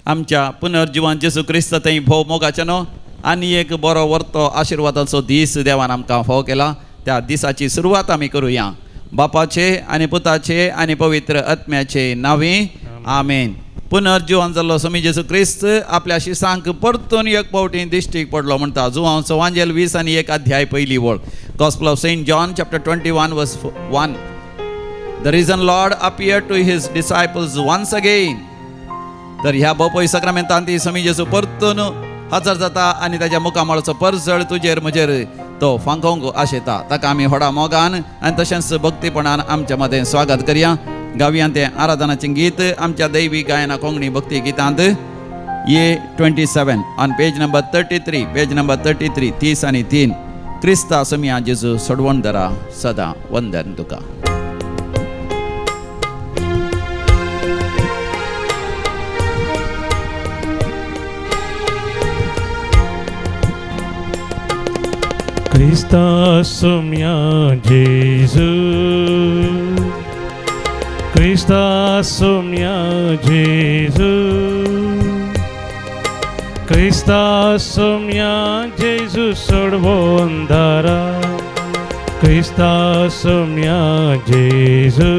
आमच्या पुनर्जिवन जेजू क्रिस्त थंय भोव मोगाचें न्हू आनी एक बरो वर्तो आशिर्वादाचो दीस देवान आमकां फावो केला. त्या दिसाची सुरवात आमी करुया. बापाचे आनी पुताचे आनी पवित्र आत्म्याचे नांवे आमेन. पुनर्जिवन जाल्लो स्वामी जेजू क्रिस्त आपल्या शिसांक परतून एक फावटी दिश्टीक पडलो म्हणटा जुवांचो वांजेल 20 आनी 1 अध्याय पयली वळ. Gospel of Saint John chapter 21 verse 1. The risen Lord appear to his disciples once again. तर ह्या बोपय सक्रामेंतान ती स्वामी जेजू परतून हजर जाता आनी ताच्या मुखामळाचो परजळ तुजेर म्हजेर तो फांकोवंक आशेता. ताका आमी व्हडा मोगान आनी तशेंच भक्तीपणान आमच्या मदें स्वागत करया. गावया तें आराधनाचें गीत आमच्या दैवी गायना कोंकणी भक्ती गितांत A 27 on page number 33, page number 33, 30 आनी 3. क्रिस्ता समिया जेजू सोडवण दरा सदां वंदन तुका. क्रिस्ता सोम्या जेजू, क्रिस्ता सोम्या जेजू, क्रिस्ता सोम्या जेजू सोडवोन दारा, क्रिस्ता सोम्या जेजू,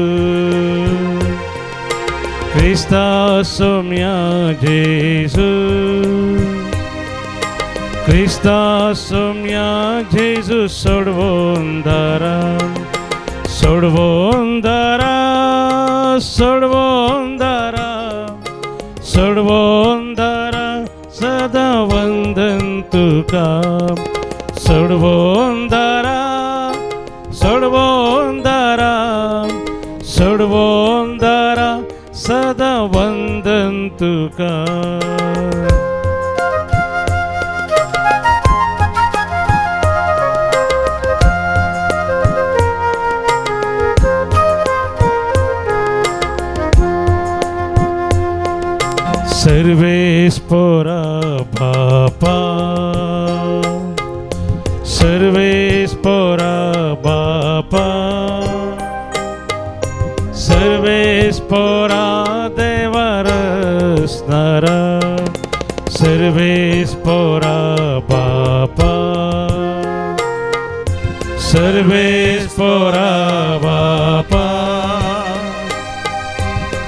क्रिस्ता सोम्या जेजू, क्रिस्ता सोम्या जेजू सोडवोन दारा, सोडवोन दारा, सोडवोन दारा, सोडवोन दारा सदा वंदन तुका, सोडवोन दारा, सोडवोन दारा, सोडवोन दारा सदा वंदन तुका. सर्वेस पोरा बापा, सर्वेस पोरा बापा, सर्वेस पोरा देवारसनारा, सर्वेस पोरा बापा, सर्वेस पोरा बापा,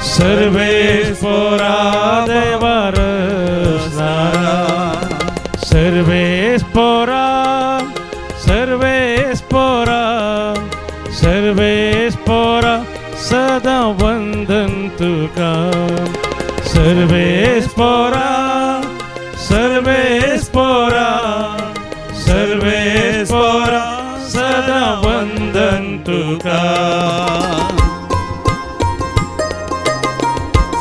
सर्वेस पोरा देवारसनारा, सर्वेस पोरा, सर्वेस पोरा, सर्वेस पोरा सदा वंदन तुका, सर्वेस पोरा, सर्वेस पोरा, सर्वेस पोरा सदा वंदन तुका.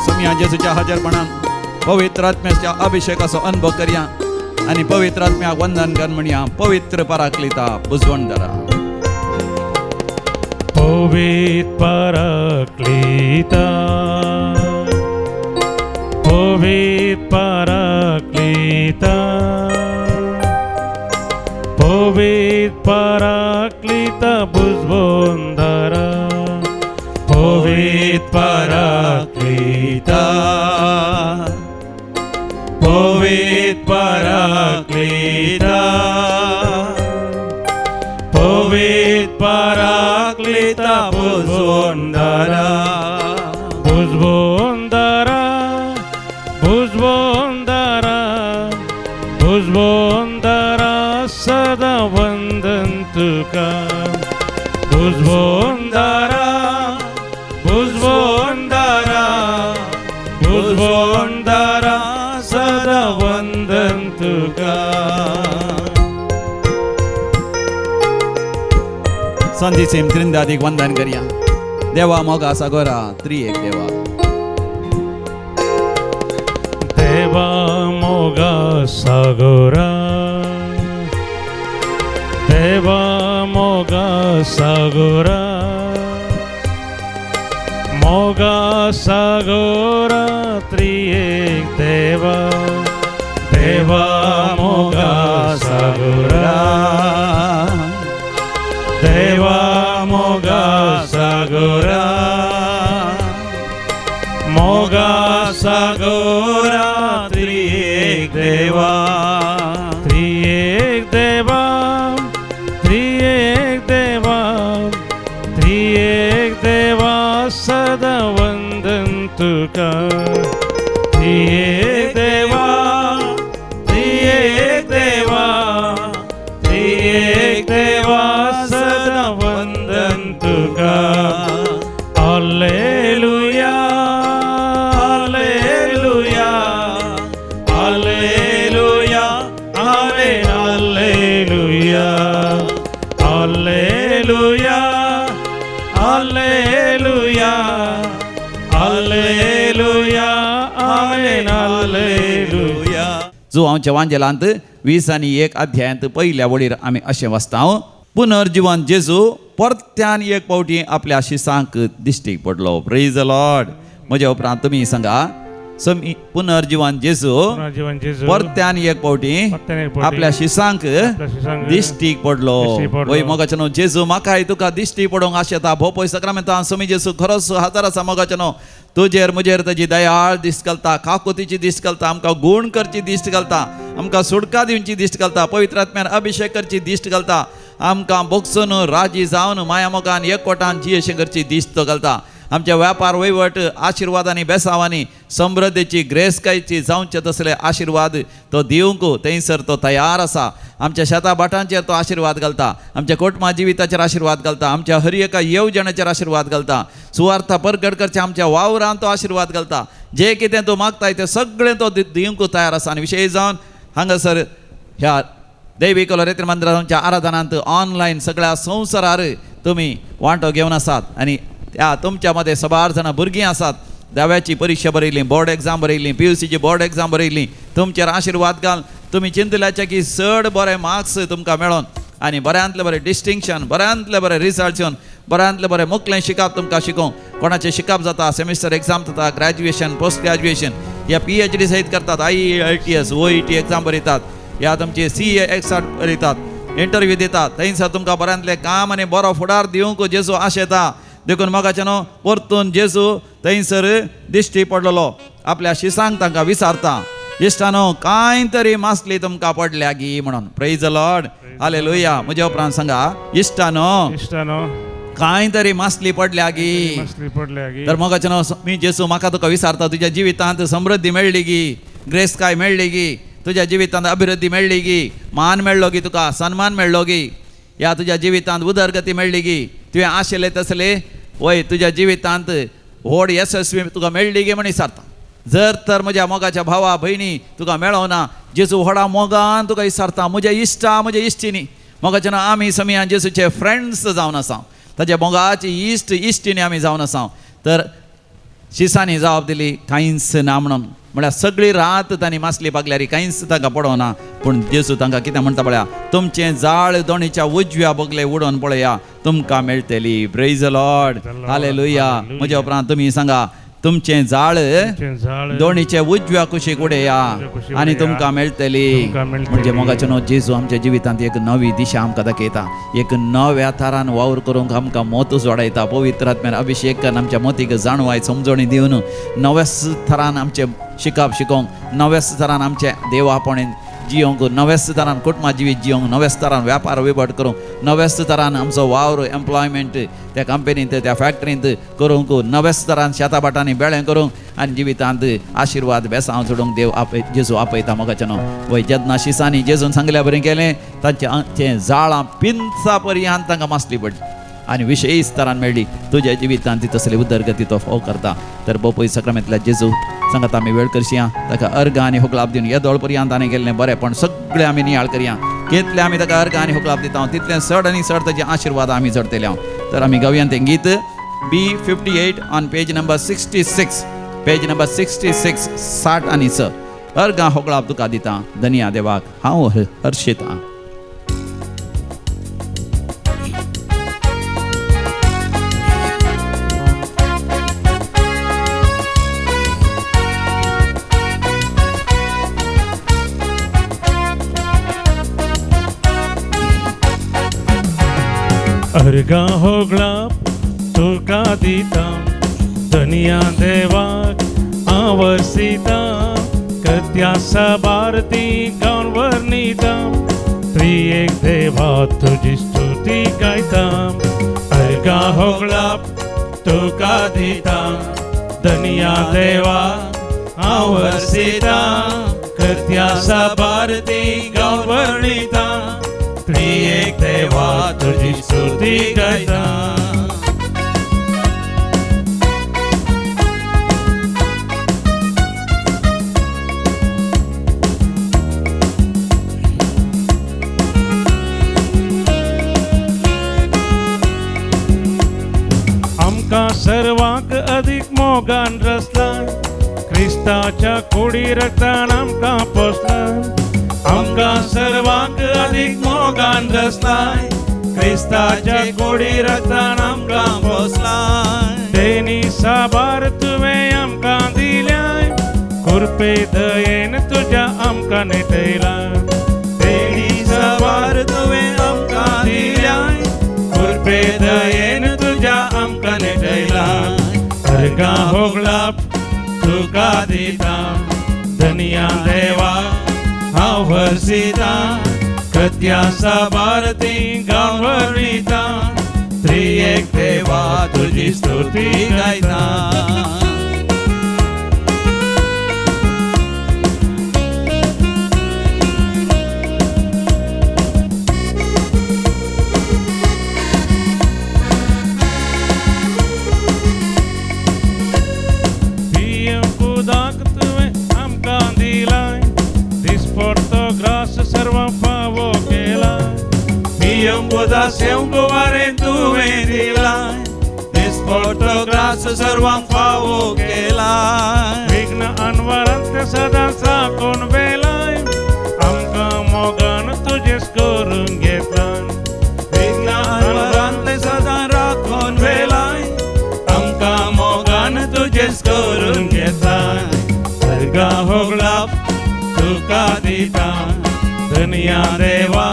समिया जेजूच्या हजरपणान पवित्र आत्म्याच्या अभिषेकाचो अनुभव करया आनी पवित्र आत्म्याक वंदन कर म्हणया. पवित्र पराक्लिता बुजवण दरा. पवित्र पराक्लिता, पवित्र पराक्लिता, पवित्र पराक्लिता बुजवण दरा, पवित्र पराक्लिता, पवित्र पराक्लिता, पवित्र पराक्लिता बुजवण दारा, बुजवण दारा, बुजवण दारा, बुजवण दारा सदा वंदन तुका, बुजवण दारा, बुजवण दारा, बुजवण दारा सदा वंदन तुका. संदीसेम त्रिंदादीक वंदन करया. देवा मोगा सागोरा त्रिएक देवा. देवा मोगा सागोरा, देवा मोगा सागोरा, मोगा सागोरा त्रिएक देवा, देवा मोगा सागोरा, देवा मोगा सागोरा, मोगा सागोरा तुका. त्रियेक देवा, त्रियेक देवा, त्रियेक देवा सदां वंदन तुका. Hallelujah, hallelujah, hallelujah, amen, hallelujah, hallelujah, hallelujah, hallelujah, amen, hallelujah. जुवांच्या वांजेलांत 21 अध्यायांत पयल्या वळीर आमी अशें वाचता, पुनर्जिवन जेजू परत्यान एक फावटी आपल्या शिसांक दिश्टीक पडलो. Praise the Lord. म्हज्या उपरांत तुमी सांगा, समी पुनर्जिवन जेजू पुनर्जीवन जेजू परत्यान एक फावटी परत्यान एक फावटी आपल्या शिसांक आपल्या शिसांक दिश्टीक पडलो. दिश्टीक पडलो. वय मोगाचें न्हू, जेजू म्हाकाय तुका दिश्टी पडोवंक आशेता. भोव सक्रामेंतां समी जेजू खरोच हजार आसा मोगाचें न्हू. तुजेर म्हजेर ताजी दयाळ दिश्ट घालता, काकुतीची दिश्ट घालता, आमकां गूण करची दिश्ट घालता, आमकां सुटका दिवची दिश्ट घालता, पवित्र आत्म्यान अभिशेक करची दिश्ट घालता, आमकां बोगसून राजी जावन माया मोगान एकवटान जियेशें करची दिश्ट तो घालता. आमच्या व्यापार वहिवट आशिर्वादांनी बेसावांनी समृद्धीची ग्रेसकायची जावचे तसले आशिर्वाद तो दिवंक थंयसर तो तयार आसा. आमच्या शेता भाटांचेर तो आशिर्वाद घालता, आमच्या कुटुंबा जिविताचेर आशिर्वाद घालता, आमच्या हर एका येवजणेचेर आशिर्वाद घालता, सुवार्थ परगट करच्या आमच्या वावरान तो आशिर्वाद घालता. जे कितें तूं मागताय तें सगळें तो दिवंक तयार आसा. आनी विशेश जावन हांगासर ह्या दैवीक लोरेत्री मंदिराच्या आराधनांत ऑनलायन सगळ्या संवसारार तुमी वांटो घेवन आसात आनी त्या तुमच्या मदें सबार जाणां भुरगीं आसात, दाव्याची परिक्षा बरयली, बोर्ड एग्जाम बरयली, PUCची बोर्ड एग्जाम बरयली. तुमचेर आशिर्वाद घाल. तुमी चिंतल्याचे की चड बरे मार्क्स तुमकां मेळोन आनी बऱ्यांतले बरें डिस्टिंक्शन, बऱ्यांतले बरें रिजल्ट येवन बऱ्यांतले बरें मुखलें शिकप तुमकां शिकोवंक. कोणाचें शिकप जाता, सेमिस्टर एग्जाम जाता, ग्रॅज्युएशन, पोस्ट ग्रॅज्युएशन या PhD सहित करतात, IELTS, OET exam बरयतात, या तुमचे CA exam बरयतात, इंटरव्यू दितात. थंयसर तुमकां बऱ्यांतलें काम आनी बरो फुडार दिवंक जेजू आशेता. देखून मोगाचें न्हू, परतून जेजू थंयसर दिश्टी पडलेलो आपल्या शिसांक तांकां विचारता, इश्टानो कांय तरी मासली तुमकां पडल्या गी म्हणून. Praise the Lord, hallelujah. म्हज्या उपरांत सांगा, इश्टानो इश्टानो कांय तरी मासली पडल्या गी. मासली पडल्या गी. तर मोगाचें न्हू, मी जेजू म्हाका तुका विचारता, तुज्या जिवितांत समृद्धी मेळ्ळी गी, ग्रेसकाय मेळ्ळी गी, तुज्या जिवितांत अभिवृद्धी मेळ्ळी गी, मान मेळ्ळो गी, तुका सन्मान मेळ्ळो गी, या तुज्या जिवितांत उदरगती मेळ्ळी गी, तुवें आशिल्लें तसलें वय तुज्या जिवितांत व्हड येसस्वी तुका मेळ्ळी गी म्हण विचारता. जर तर म्हज्या मोगाच्या भावा भयणी तुका मेळोना, जेजू व्हडा मोगान तुका विचारता, म्हज्या इश्टा म्हज्या इश्टिनी. मोगाच्या न्हू, आमी समियान जेजूचे फ्रेंड्स जावन आसा, ताच्या मोगाची इश्ट इश्टिनी आमी जावन आसा. तर शिसांनी जबाब दिली, कांयच ना म्हणून. म्हळ्यार सगळी रात तांणी मासली पागल्यार कांयच तांकां पडोना. पूण जेजू तांकां कितें म्हणटा पळया, तुमचें जाळ दोणीच्या उजव्या बगले उडोवन पळया, तुमकां मेळटली. Praise the Lord, hallelujah. म्हज्या उपरांत तुमी सांगा, तुमचें जाळ दोणीचे उजव्या कुशीक उडया आनी तुमकां मेळटली. म्हणजे मोगाचें न्हू, जेजू आमच्या जिवितांत एक नवी दिशा आमकां दाखयता, एक नव्या थारान वावर करूंक आमकां मोत जोडायता. पवित्र आत्म्यान अभिशेक करून आमच्या मोतीक जाणवाय समजणी दिवन नव्याच थरान आमचें शिकप शिकोवंक, नव्याच थरान आमचें देवापणे जियोंक, नव्याच तरान कुटुंबा जिवीत जियोंक, नव्याच तरान व्यापार वहिवट करूंक, नव्याच तरान आमचो वावर एम्प्लॉयमेंट त्या कंपनींत त्या फॅक्टरींत करूंक, नव्याच तरान शेता भाटांनी बेळें करूंक आनी जिवितांत आशिर्वाद बेसांव सोडूंक देव आपय जेजू आपयता. मोगाचें न्हू, वय जेन्ना शिसांनी जेजून सांगल्या बरें केलें, तांचें जाळां पिंचा पर्यंत तांकां मासली पडली आनी विशेश तरान मेळ्ळी. तुज्या जिवितांत ती तसली उदरगती तो फोव करता. तर बोपय सक्रामेंतल्या जेजू सांगात आमी वेळ करशया, ताका अर्घ आनी होकलाप दिवन येदोळ पर्यंत आनी गेल्लें बरें, पण सगळें आमी नियाळ करया. कितलें आमी ताका अर्घ आनी होकलाप दिता तितलें चड आनी चड ताजे आशिर्वाद आमी चडतले. तर आमी गावया तें गीत B58 on page number 66, page number 66, 60 आनी 6. अर्घां होकलाप तुका दिता धनिया देवाक हांव हर्षिता. अर्घां होगळाप तुका दिता धनिया देवाक हांव वसिता, कथ्या साबारती गावन वर्णिता, त्रिएक देवा तुजी स्तुती गायता. अर्घां होगळाप तुका दिता धनया देवा हांव हर्षिता कृत्या साबार ती गांव वर्णिता त्रिएक देवा तुजी स्तुती गायता. आमकां सर्वांक अदीक मोगान रचला क्रिस्ताच्या कुडी रक्तान आमकां पोसला. आमकां सर्वांक अदीक मोगान रचलाय क्रिस्ताच्या कुडी रक्तान आमकां पोसलाय. तेनी साबार तुवें आमकां दिल्याय कृपे दयेन तुज्या आमकां नेटयला. तेणी साबार तुवें आमकां दिल्याय कृपे दयेन तुज्या आमकां नेटयला. अर्गां होगळाप तुका दिता धनया देवा हांव हर्षिता कृत्या साबार ती गांव वर्णिता त्रिएक देवा तुजी स्तुती गायता. पियेवंक उदक तुवें आमकां दिलाय दिसपडतो ग्रास सर्वांक फावो केलाय. पियेवंक उदक सेवंक वारें तुवें दिलाय दिसपडतो ग्रास सर्वांक फावो केलाय. विघ्न अनवरांत सदां राखून वेलाय आमकां मोगान तुजेच करून घेतलाय. विघ्न अनवरांत सदां राखून वेलाय आमकां मोगान तुजेच करून घेतलाय. अर्गां होगळाप तुका दिता धनया देवा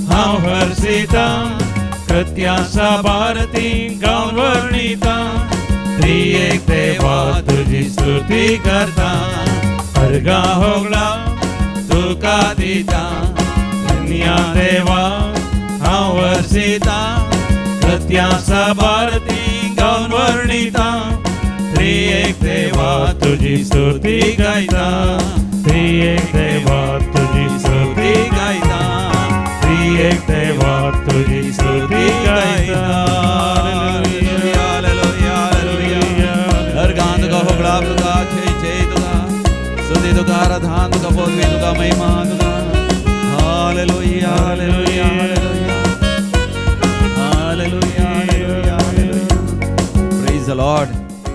हांव हर्षिता कृत्या साबार ती गांव वर्णिता त्रिएक देवा तुजी स्तुती करता. अर्गां होगळाप तुका दिता धनया देवा हांव हर्षिता कृत्या साबार ती गांव वर्णिता त्रिएक देवा तुजी स्तुती गायता. त्रिएक देवा तुजी स्तुती गायता. त्रिएक देवा तुजी स्तुती गायता. Hallelujah, hallelujah, hallelujah. अर्गां तुका होगळाप तुका जय जय तुका स्तुती तुका आराधना तुका पदवी तुका महिमा तुका. Hallelujah, hallelujah, hallelujah, hallelujah, hallelujah, hallelujah. Praise the Lord.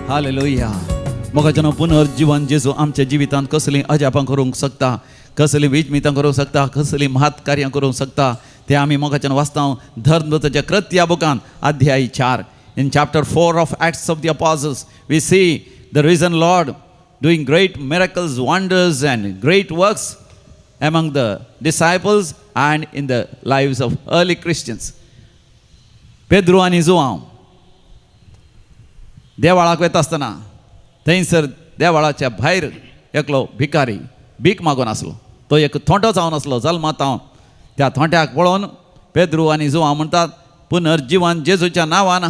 Hallelujah. मोगाच्यानो पुनर्जीवन जेजू आमच्या जिवितांत कसलीं अजापां करूंक शकता, कसलीं विजमितां करूंक शकता, कसलीं महत् कार्यां करूंक शकता ते आमी मोगाच्यान वाचता धर्मदूताच्या कृत्या बुकान अध्याय 4. In chapter 4 of Acts of the Apostles we see the risen Lord doing great miracles, wonders and great works among the disciples and in the lives of early Christians. Pedro आनी जुआंव देवाळाक वता आसतना थंयसर देवाळाच्या भायर एकलो भिकारी भीक मागून आसलो. तो एक थोंटो जावन आसलो जल्मात हांव. त्या थोंट्याक पळोवन पेद्रू आनी जुआंव म्हणटात, पुनर्जीवन जेजूच्या नांवान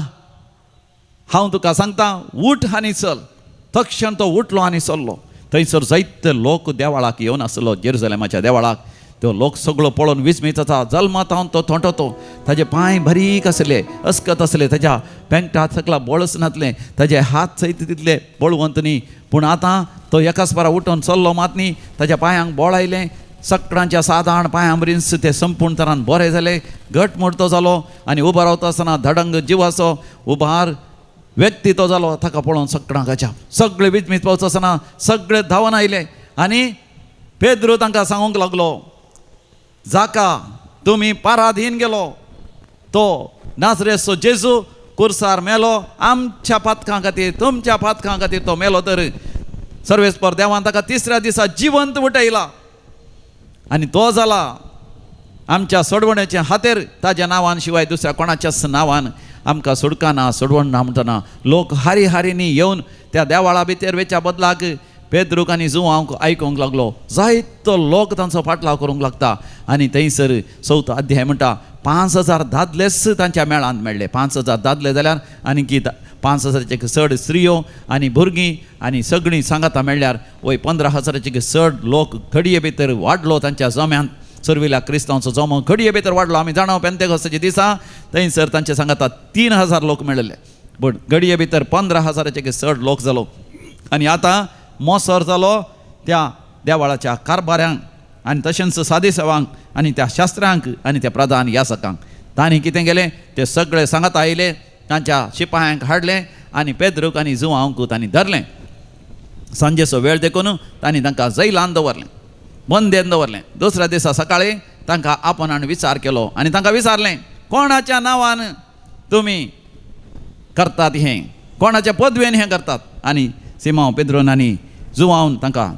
हांव तुका सांगता, उठ आनी चल. तक्षण तो उठलो आनी चल्लो. थंयसर जायते लोक देवाळाक येवन आसलो, जेरुजलेमाच्या देवाळाक. तो लोक सगळो पळोवन विस्मीत जाता. जल्मात हांव तो थोंटो, तो ताजे पांय बारीक आसले, अस्कत आसले, ताज्या पेंटात सकला बळच नासलें, ताजे हात सयत तितले बळवंत न्ही. पूण आतां तो एकाच पारा उठोवन चल्लो मात न्ही, ताज्या पांयांक बळ आयलें. सगळ्यांच्या सादारण पांयां मरीन ते संपूर्ण तरान बरे जाले, घट मोडतो जालो आनी उबो रावता आसतना धडंग जिवाचो उबार व्यक्ती तो जालो. ताका पळोवन सगळ्यांक अजाप. सगळे विजमीत पावचो आसतना सगळे धांवन आयले आनी पेद्रू तांकां सांगूंक लागलो, जाका तुमी पाराधीन गेलो तो नाजरेचो जेजू कुर्सार मेलो आमच्या पातकां खातीर, तुमच्या पातकां खातीर तो मेलो. तर सर्वेस्पर देवान ताका तिसऱ्या दिसा जिवंत उठयला आनी तो जाला आमच्या सोडवण्याचे हातेर. ताज्या नांवान शिवाय दुसऱ्या कोणाच्याच नांवान आमकां सोडकाना सोडवण ना. म्हणटना लोक हारी हारीनी येवन त्या देवाळा भितर वेच्या बदलाक पेद्रूक आनी जुवांक आयकूंक लागलो. जायतो लोक तांचो फाटलाव करूंक लागता आनी थंयसर चवथो अध्याय म्हणटा 5000 दादलेच तांच्या मेळांत मेळ्ळे. 5000 दादले जाल्यार आनी की 5,000 चड स्त्रियो आनी भुरगीं आनी सगळीं सांगाता मेळ्ळ्यार वय 15,000 चड लोक घडये भितर वाडलो तांच्या जम्यांत. सुरविल्या क्रिस्तांवचो जमो घडये भितर वाडलो. आमी जाणा पेंतेकोस्ताच्या दिसा थंयसर तांचे सांगाता 3,000 लोक मेळिल्ले, पूण घडये भितर 15,000 चड लोक जालो. आनी आतां मोसर जालो त्या देवाळाच्या कारभाऱ्यांक आनी तशेंच सादेसेवांक आनी त्या शास्त्रांक आनी त्या प्रधान यासकांक. तांणी कितें केलें, ते सगळे सांगाता आयले, तांच्या शिपायांक हाडले आनी पेद्रूक आनी जुवांक तांणी धरलें. सांजेचो वेळ देखून तांणी तांकां जैलान दवरलें, बंदेन दवरलें. दुसऱ्या दिसा सकाळीं तांकां आपणान विचार केलो आनी तांकां विचारलें, कोणाच्या नांवान तुमी करतात हें, कोणाच्या पदवेन हें करतात? आनी सिमांव पेद्रून आनी जुवावन तांकां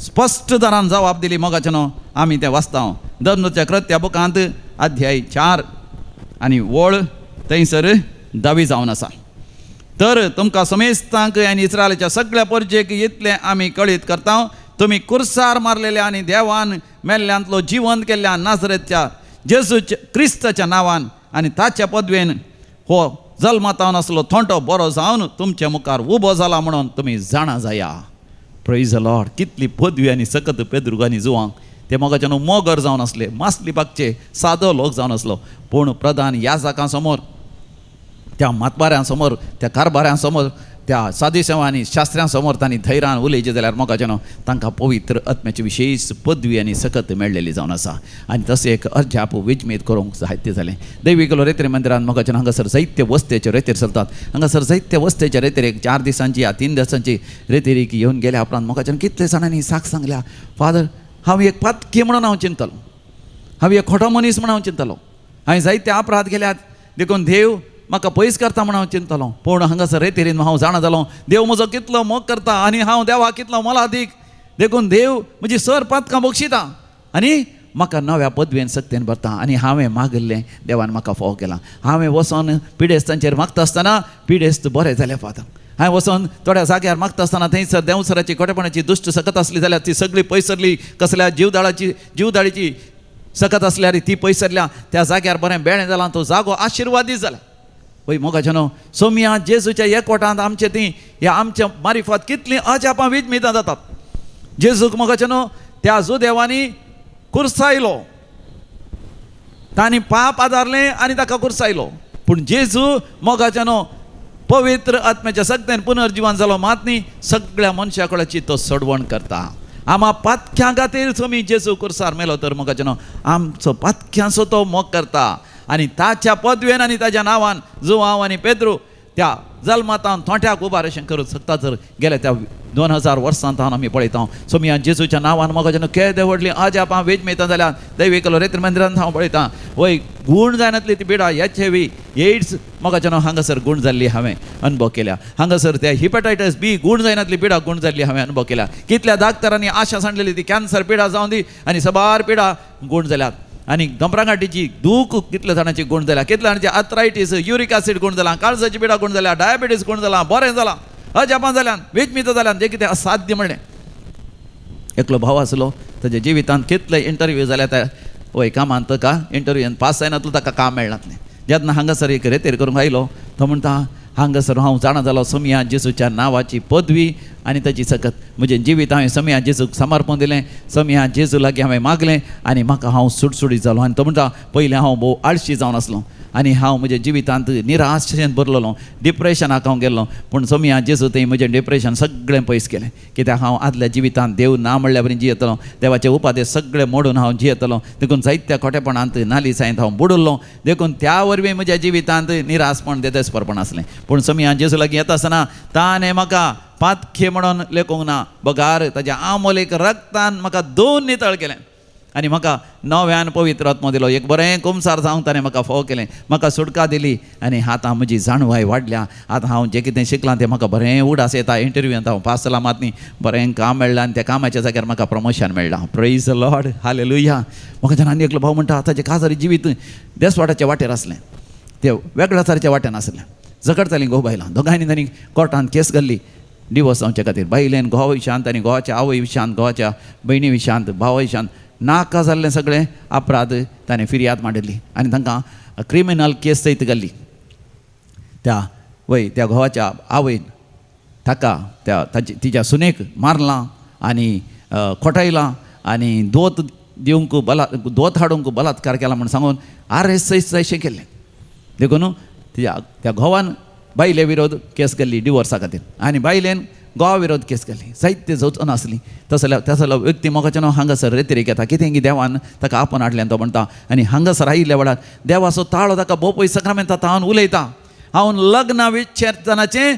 स्पश्ट दरान जबाब दिली. मोगाचें न्हू आमी तें वाचता धर्मच्या कृत्या बुकांत अध्याय 4 आनी वळ थंयसर 10 जावन आसा. तर तुमकां समेस्तांक आनी इस्रायलाच्या सगळ्या परजेक इतलें आमी कळीत करता, तुमी कुर्सार मारलेल्या आनी देवान मेल्ल्यांतलो जिवंत केल्ल्या नाजरेच्या जेजूच्या क्रिस्ताच्या नांवान आनी ताच्या पदवेन हो जल्मातावन आसलो थोंटो बरो जावन तुमच्या मुखार उबो जाला म्हणून तुमी जाणा जाया. Praise the Lord. कितली पदवी आनी सकत पेद्रूक आनी जुवांक. ते मोगाच्यान मोगर जावन आसले, मासली बागचे सादो लोक जावन आसलो, पूण प्रधान याजकां समोर, त्या मातबाऱ्यां समोर, त्या कारभाऱ्यां समोर, त्या सादेसेवा आनी शास्त्र्यां समोर तांणी धैर्यान उलयचें जाल्यार मोगाच्यान तांकां पवित्र आत्म्याची विशेश पदवी आनी सकत मेळ्ळेली जावन आसा. आनी तशें एक अजाप विजमीत करूंक जायतें जालें. दैवीकलो रेतेर मंदिरान मोगाच्यान हांगासर जायते वस्तेचे रेतेर चलतात. हांगासर जायते वस्तेचे रेतेर एक 4 दिसांची या 3 दिसांची रेतेरीक येवन गेल्या उपरांत मोगाच्यान कितले जाणांनी साक सांगल्या, फादर हांव एक पातकी म्हणून हांव चिंतलो, हांव एक खोटो मनीस म्हणून हांव चिंतलो, हांवें जायते अपराध केल्यात देखून देव म्हाका पयस करता म्हणून हांव चिंतलो, पूण हांगासर रेतेरीन हांव जाणा जालो देव म्हजो कितलो मोग करता आनी हांव देवाक कितलो मोलादीक, देखून देव म्हजी सर पातकां बक्षिता आनी म्हाका नव्या पदवेन सक्तेन भरता. आनी हांवें मागिल्लें देवान म्हाका फोव केलां. हांवें वचोन पिडेस्तांचेर मागता आसतना पिडेस्त बरें जालें फादर. हांवें वचोन थोड्या जाग्यार मागता आसतना थंयसर देंवसराची खोटेपणाची दुश्ट सकत आसली जाल्यार ती सगळी पयसरली, कसल्या जिवदाळीची सकत आसल्यार ती पयसरल्या, त्या जाग्यार बरें बेळें जालां, तो जागो आशिर्वादीत जाला. वय मोगाचें न्हू सोमया जेजूच्या एकवटांत आमचे ती ह्या आमच्या मारिफात कितलीं अजापां विजमितां जातात. जेजूक मोगाचें न्हू त्या जुदेवांनी कुर्सायलो, तांणी पाप आदारलें आनी ताका कुर्सायलो, पूण जेजू मोगाचें न्हू पवित्र आत्म्याच्या सक्तेन पुनर्जिवन जालो मात न्ही सगळ्या मनशा कडेची तो सडवण करता. आमा पातक्यां खातीर सोमी जेजू कुर्सार मेलो तर मोगाचें न्हू आमचो पातक्यांचो तो मोग करता आनी ताच्या पदवेन आनी ताच्या नांवान जुवांव आनी पेद्रू त्या जल्मातान थोंट्याक उबार अशें करूंक शकता. जर गेल्या त्या 2000 वर्सांत आमी पळयता सोमया जेजूच्या नांवान मोगाचें केदे व्हडली अजापां वेजमेता जाल्यार दैविकलो रेत्र मंदिरान हांव पळयता वय गूण जायनातली ती पिडा HIV AIDS मोगाचें हांगासर गूण जाल्ली हांवें अनुभव केल्या. हांगासर त्या हिपॅटायटस बी गूण जायनातली पिडा गूण जाल्ली हांवें अनुभव केल्या. कितल्या डाक्टरांनी आशा सांडलेली ती कॅन्सर पिडा जावन दी आनी सबार पिडा गूण जाल्यात. आनी दोंपरागांठीची दूख कितल्या जाणांची गूण जाल्या, कितल्या जाणांची आर्थरायटीस युरीक ॲसिड गूण जाला, काळजाची पिडा गूण जाल्या, डायबिटीज गूण जाला, बरें जालां, अजापां जाल्यान, वेजमीत जाल्यान, जें कितें असाध्य म्हणलें. एकलो भाव आसलो ताच्या जिवितांत कितले इंटरव्यू जाल्या त्या वय कामांत ताका इंटरव्यून पास जायनातलो, ताका काम मेळनातलें. जेन्ना हांगासर एक रेतेर करूंक आयलो तो म्हणटा हांगासर हांव जाणा जालो सोमया जेजूच्या नांवाची पदवी आनी ताची सकत म्हजें जिवीत हांवें सोमया जेजूक समर्पण दिलें, सोमया जेजू लागीं हांवें मागलें आनी म्हाका हांव सुटसुटीत जालो. आनी तो म्हणटा पयलीं हांव भोव आळशी जावन आसलो आनी हांव म्हज्या जिवितांत निराशेन भरलेलो, डिप्रेशनाक हांव गेल्लो, पूण सोमया जेजू थंय म्हजें डिप्रेशन सगळें पयस केलें. कित्याक हांव आदल्या जिवितांत देव ना म्हणल्या बरी जियेतलो, देवाचे उपादे सगळे मोडून हांव जियेतलो, देखून जायत्या खोटेपणांत नालिसायेंत हांव बुडुल्लो, देखून त्या वरवीं म्हज्या जिवितांत निराशपण देदेसपरपण आसलें. पूण सोमया जेजू लागीं येता आसतना ताणें म्हाका पातखे म्हणून लेखूंक ना, बगार ताज्या आमोलेक रक्तान म्हाका दोन नितळ केलें आनी म्हाका नव्यान पवित्र आत्मो दिलो. एक बरें कुमसार जावंक ताणें म्हाका फोव केलें, म्हाका सुटका दिली आनी आतां म्हजी जाणवाय वाडल्या. आतां हांव जें कितें शिकलां तें म्हाका बरें उडास येता. इंटरव्यूंत हांव पास जाला मात न्ही, बरें काम मेळ्ळां आनी त्या कामाच्या जाग्यार म्हाका प्रमोशन मेळ्ळां. Praise the Lord, hallelujah. म्हाका जेन्ना आनी एकलो भाव म्हणटा आतांचें काजारी जिवीत देसवाटाच्या वाटेर आसलें, ते वेगळ्या सारच्या वाटेन आसलें, झगडतालीं घोव बायलां, दोगांयनी तांणी कोर्टांत केस घाल्ली डिवोर्स जावचे खातीर. बायलेन घोव विशांत आनी घोवाच्या आवय विशांत, घोवाच्या भयणी विशांत, भावा विशांत नाका जाल्लें सगळें अपराध ताणें फिर्याद मांडिल्ली आनी तांकां क्रिमिनल केस सयत घाल्ली. त्या वय त्या घोवाच्या आवयन ताका त्या ताची तिच्या सुनेक मारलां आनी खोटायलां आनी दोत दिवंक बला दोत हाडूंक बलात्कार केला म्हूण सांगून आरेस जायशें केल्लें. देखून तिच्या त्या घोवान बायले विरोध केस केल्ली डिवोर्सा खातीर आनी बायलेन घोवा विरोध केस केल्ली. जायते जवचो नासली तसल्या तसलो व्यक्ती मोगाचें नांव हांगासर रेतिरेक येता. कितें की देवान ताका आपोवन हाडलें तो म्हणटा आनी हांगासर आयिल्ल्या वेळार देवाचो ताळो ताका भोव सक्रामेंता हांव उलयता. हांव लग्न विच्छेदनाचें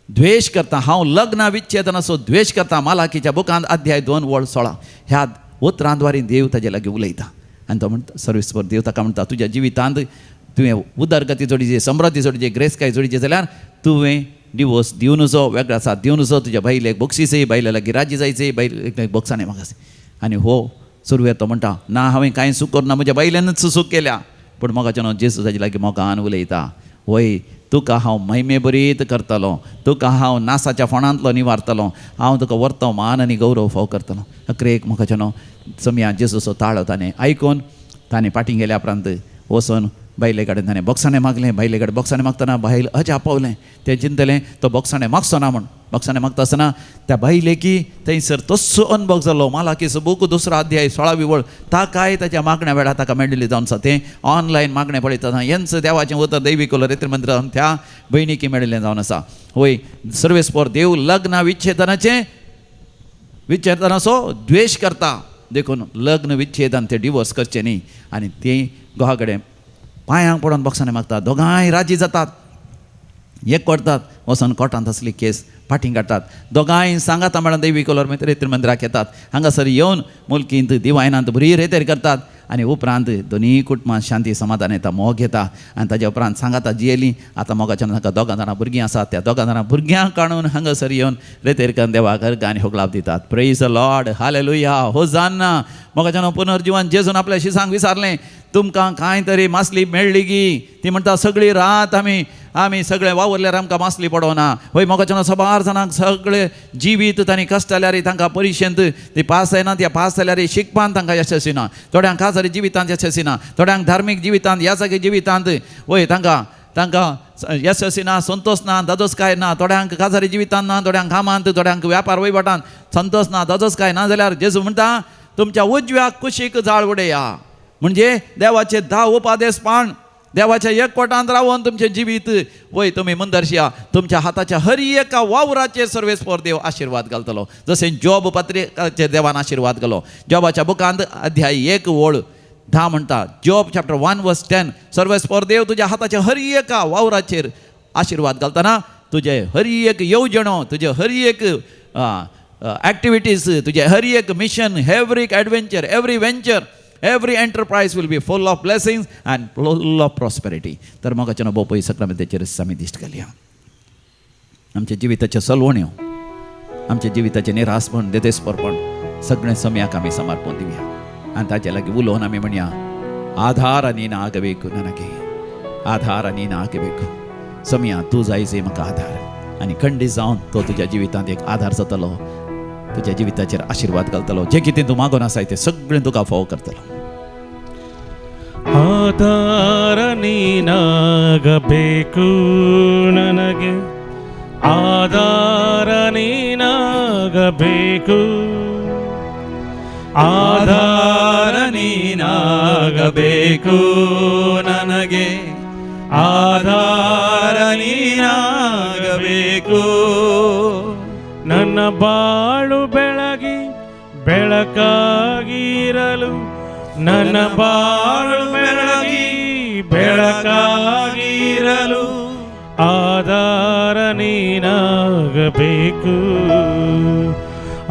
द्वेश करता, हांव लग्न विच्छेदनाचो द्वेश करता. मालाकीच्या बुकांत अध्याय 2 वळ 16 ह्या उतरांद्वारी देव ताजे लागीं उलयता आनी तो म्हणटा सर्विसभर देव ताका म्हणटा तुज्या जिवितांत तुवें उदरगती जोडीची, समृद्धी जोडीची, ग्रेसकाय जोडीची जाल्यार तुवें डिवोर्स दिवनुचो, वेगळो साथ दिवनुचो, तुज्या बायलेक बक्षीसय, बायले लागीं राजी जायचे, बायलेक बोक्साणें मागास. आनी हो सुरवेक तो म्हणटा ना हांवें कांय चूक करूं ना, म्हज्या बायल्यानूच चूक केल्या. पूण मोगाचें न्हू जेजू ताजे लागीं मोगान उलयता, वय तुका हांव महिमे बरीत करतलो, तुका हांव नासाच्या फोंडांतलो निवारतलो, हांव तुका व्हरतो मान आनी गौरव फाव करतलो. अकरेक मोगाचें न्हू समया जेजूचो ताळो ताणें आयकून ताणें फाटीं गेल्या उपरांत वचून बायले कडेन ताणें बोक्साणें मागलें. बायले कडेन बोक्साणें मागतना बायल अजाप पावलें. तें चिंतलें तो बोक्साणें मागचो ना म्हूण. बोक्साणें मागता आसतना त्या बायलेकी थंयसर तस्सो अनुभव जालो. मालाकीचो बूक 2 अध्याय 16वी वळ ताकाय ताच्या मागण्या वेळार ताका मेळिल्ली जावन आसा. तें ऑनलायन मागणें पळयता हेंच देवाचें उतर दैवी कोलो रेत्र मंत्र त्या भयणीकी मेळिल्लें जावन आसा. वय सर्वेस्पोर देव लग्न विच्छेदनाचें विच्छेदनाचो द्वेश करता. देखून लग्न विच्छेदन ते डिवोर्स करचें न्ही. आनी तें घोवा कडेन पांयांक पडोन बोक्सांनी मागता. दोगांय राजी जातात, एक करतात, वचोन कोर्टांत आसली केस फाटीं काडटात. दोगांय सांगाता म्हळ्यार दैवी कोलोर मागीर रेतीर मंदिराक येतात. हांगासर येवन मुलकींत दिवायनांत बरी रेतेर करतात आनी उपरांत दोनूय कुटुंबां शांती समाधान येता, मोग येता. आनी ताज्या उपरांत सांगाता जियेली. आतां मोगाच्या तांकां दोगां जाणां भुरगीं आसात. त्या दोगां जाणां भुरग्यांक काडून हांगासर येवन रेतेर करून देवाक अर्घ आनी होगलाप दितात. प्रेज the Lord, hallelujah, hosanna. मोगाच्या पुनर्जिवन जेजून आपल्या शिसांक विचारलें तुमकां कांय तरी मासली मेळ्ळी गी? ती म्हणटा सगळी रात आमी आमी सगळे वावुरल्यार आमकां मासली पडोना. वय मोगाच्या सबार जाणांक सगळे जिवीत तांणी कश्ट जाल्यार तांकां परिशेंत ती पास जायना, त्या पास जाल्यार शिकपान तांकां यशस्वी ना. थोड्यांक खाजरी जिवितांत यशस्वी ना, थोड्यांक धार्मीक जिवितांत याजकी जिवितांत वय तांकां तांकां यशस्वी ना, संतोश ना, दादोसकाय ना. थोड्यांक खाजरी जिवितांत ना, थोड्यांक कामांत, थोड्यांक व्यापार वहिवाटांत संतोश ना, दादोसकाय ना. जाल्यार जेजू म्हणटा तुमच्या उजव्या कुशीक जाळ उडया. म्हणजे देवाचे 10 उपादेश पाण देवाच्या एकवटांत रावन तुमचें जिवीत वय तुमी मुंदरशिया तुमच्या हाताच्या हर एका वावराचेर सर्वेस्पोर देव आशिर्वाद घालतलो. जशें जॉब पत्रिकाचेर देवान आशिर्वाद घालो. जॉबाच्या बुकांत अध्याय 1 वळ 10 म्हणटा, जॉब चॅप्टर 1 वर्स 10, सर्वेस्पोर देव तुज्या हाताच्या हर एका वावराचेर आशिर्वाद घालतना तुजे हर एक येवजणो, तुजे हर एक एक्टिविटीज, तुजे हर एक mission, every adventure, every venture, every enterprise will be full of blessings and full of prosperity. तर मोगाच्या भोव सक्रामेंताचेर आमी दिश्ट घालया. आमच्या जिविताच्यो सलवण्यो, आमच्या जिविताचें निरासपण, देदेस्परपण सगळें समयाक आमी समर्पण दिवया आनी ताचे लागीं उलोवन आमी म्हणया, आधार ನೀನಾಗಬೇಕು ನನಗೆ, आधार ನೀನಾಗಬೇಕು. समया तूं जाय म्हाका आधार. आनी खंडीत जावन तो तुज्या जिवितांत एक आधार जातलो, तुज्या जिविताचेर आशिर्वाद घालतलो. जें कितें तूं मागून आसाय तें सगळें तुका फावो करतलो. ಆಧಾರ ನೀನಾಗಬೇಕು ನನಗೆ, ಆಧಾರ ನೀನಾಗಬೇಕು, ಆಧಾರ ನೀನಾಗಬೇಕು ನನಗೆ, ಆಧಾರ ನೀನಾಗಬೇಕು. ನನ್ನ ಬಾಳು ಬೆಳಗಿ ಬೆಳಕಾಗಿರಲು, ನನ್ನ ಬಾಳು ಬೆಳಗಿ ಬೆಳಕಾಗಿರಲು ಆಧಾರ ನೀನಾಗಬೇಕು,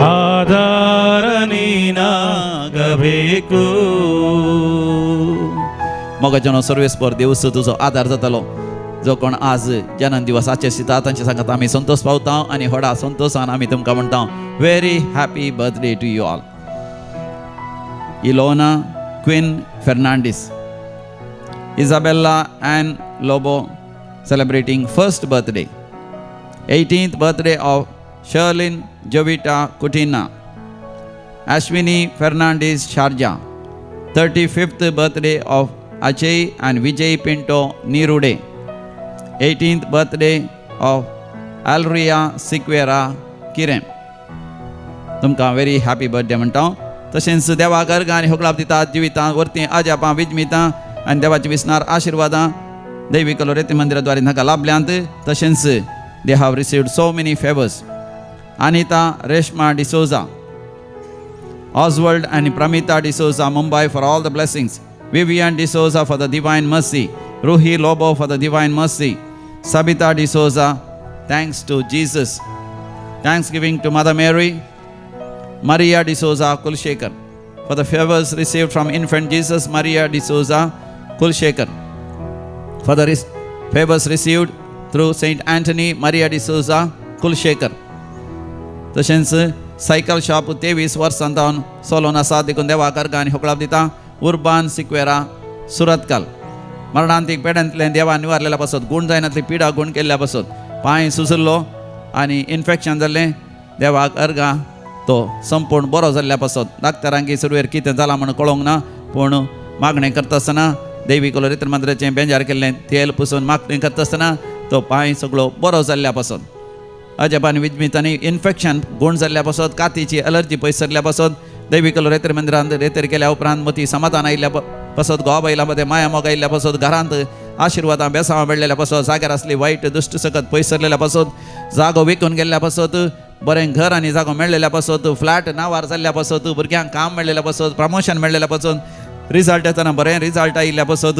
ಆಧಾರ ನೀನಾಗಬೇಕು. मोगाच्यानो सर्वेस्पर देवस तुजो आधार जातलो. जो कोण आज जन्म दिवस आचरिता तांचे सांगात आमी संतोष पावता आनी व्हडा संतोशान आमी तुमकां म्हणटा very happy birthday to you all. Ilona Queen Fernandes, Isabella Ann Lobo celebrating first birthday, 18th birthday of Sherlyn Jovita Coutinho, Ashwini Fernandes Sharjah, 35th birthday of Ajay and Vijay Pinto Nirude, 18th birthday of Alria Sequeira Kirem, तुमकां very happy birthday म्हणटा हांव. तशेंच देवाक अर्गां आनी होगळाप दितात जिवितां वरतीं अजापां विजमितां आनी देवाची विसनार आशिर्वादां दैवी लोरेती मंदिरा द्वारे तांकां लाभल्यांत. तशेंच they have received so many favours. Anita Reshma D'Souza, Oswald and Pramita D'Souza, Mumbai, for all the blessings. Vivian D'Souza for the divine mercy. Ruhi Lobo for the divine mercy. Sabita D'Souza, thanks to Jesus. Thanksgiving to Mother Mary. Maria D'Souza Kulshekar for the favors received from infant Jesus. Maria D'Souza Kulshekar for the favors received through Saint Anthony. Maria D'Souza Kulshekar. तशेंच cycle shop 23 वर्सां जावन चलोवन आसा देखून देवाक अर्गां आनी होकळाप दिता. Urban Sequeira सुरतकाल मरणांतीक पेड्यांतलें देवान निवारलेल्या पासत, गूण जायनातली पिडा गूण केल्ल्या पासत, पांय सुजल्लो आनी इन्फेक्शन जाल्लें, देवाक अर्गां तो संपूर्ण बरो जाल्ल्या पासत. डाक्टरांकी सुरवेर कितें जालां म्हूण कळोंक ना, पूण मागणें करता आसतना देवी लोरेत मंदिराचें बेंजार केल्लें तेल पुसून मागणें करता आसतना तो पांय सगळो बरो जाल्ल्या पासत. अजबान विजमितांनी इन्फेक्शन गूण जाल्ल्या पासत, कातीची अलर्जी पयस सरल्या पासत, दैवीक लोरेतर मंदिरांत रेतर केल्या उपरांत मती समाधान आयिल्ल्या पासत, घोवा बायलां मदें माया मोग आयिल्ल्या पासत, घरांत आशिर्वादां बेसांवां मेळ्ळेल्या पासत, जाग्यार आसली वायट दुश्ट सकत पयस सरलेल्या पासत, जागो विकून गेल्ल्या पासत, बरें घर आनी जागो मेळ्ळेल्या पासत, फ्लॅट नांवार जाल्ल्या पासत, भुरग्यांक काम मेळ्ळेल्या पासत, प्रमोशन मेळ्ळेल्या पासत, रिजल्ट येतना बरें रिजल्ट आयिल्ल्या पासत,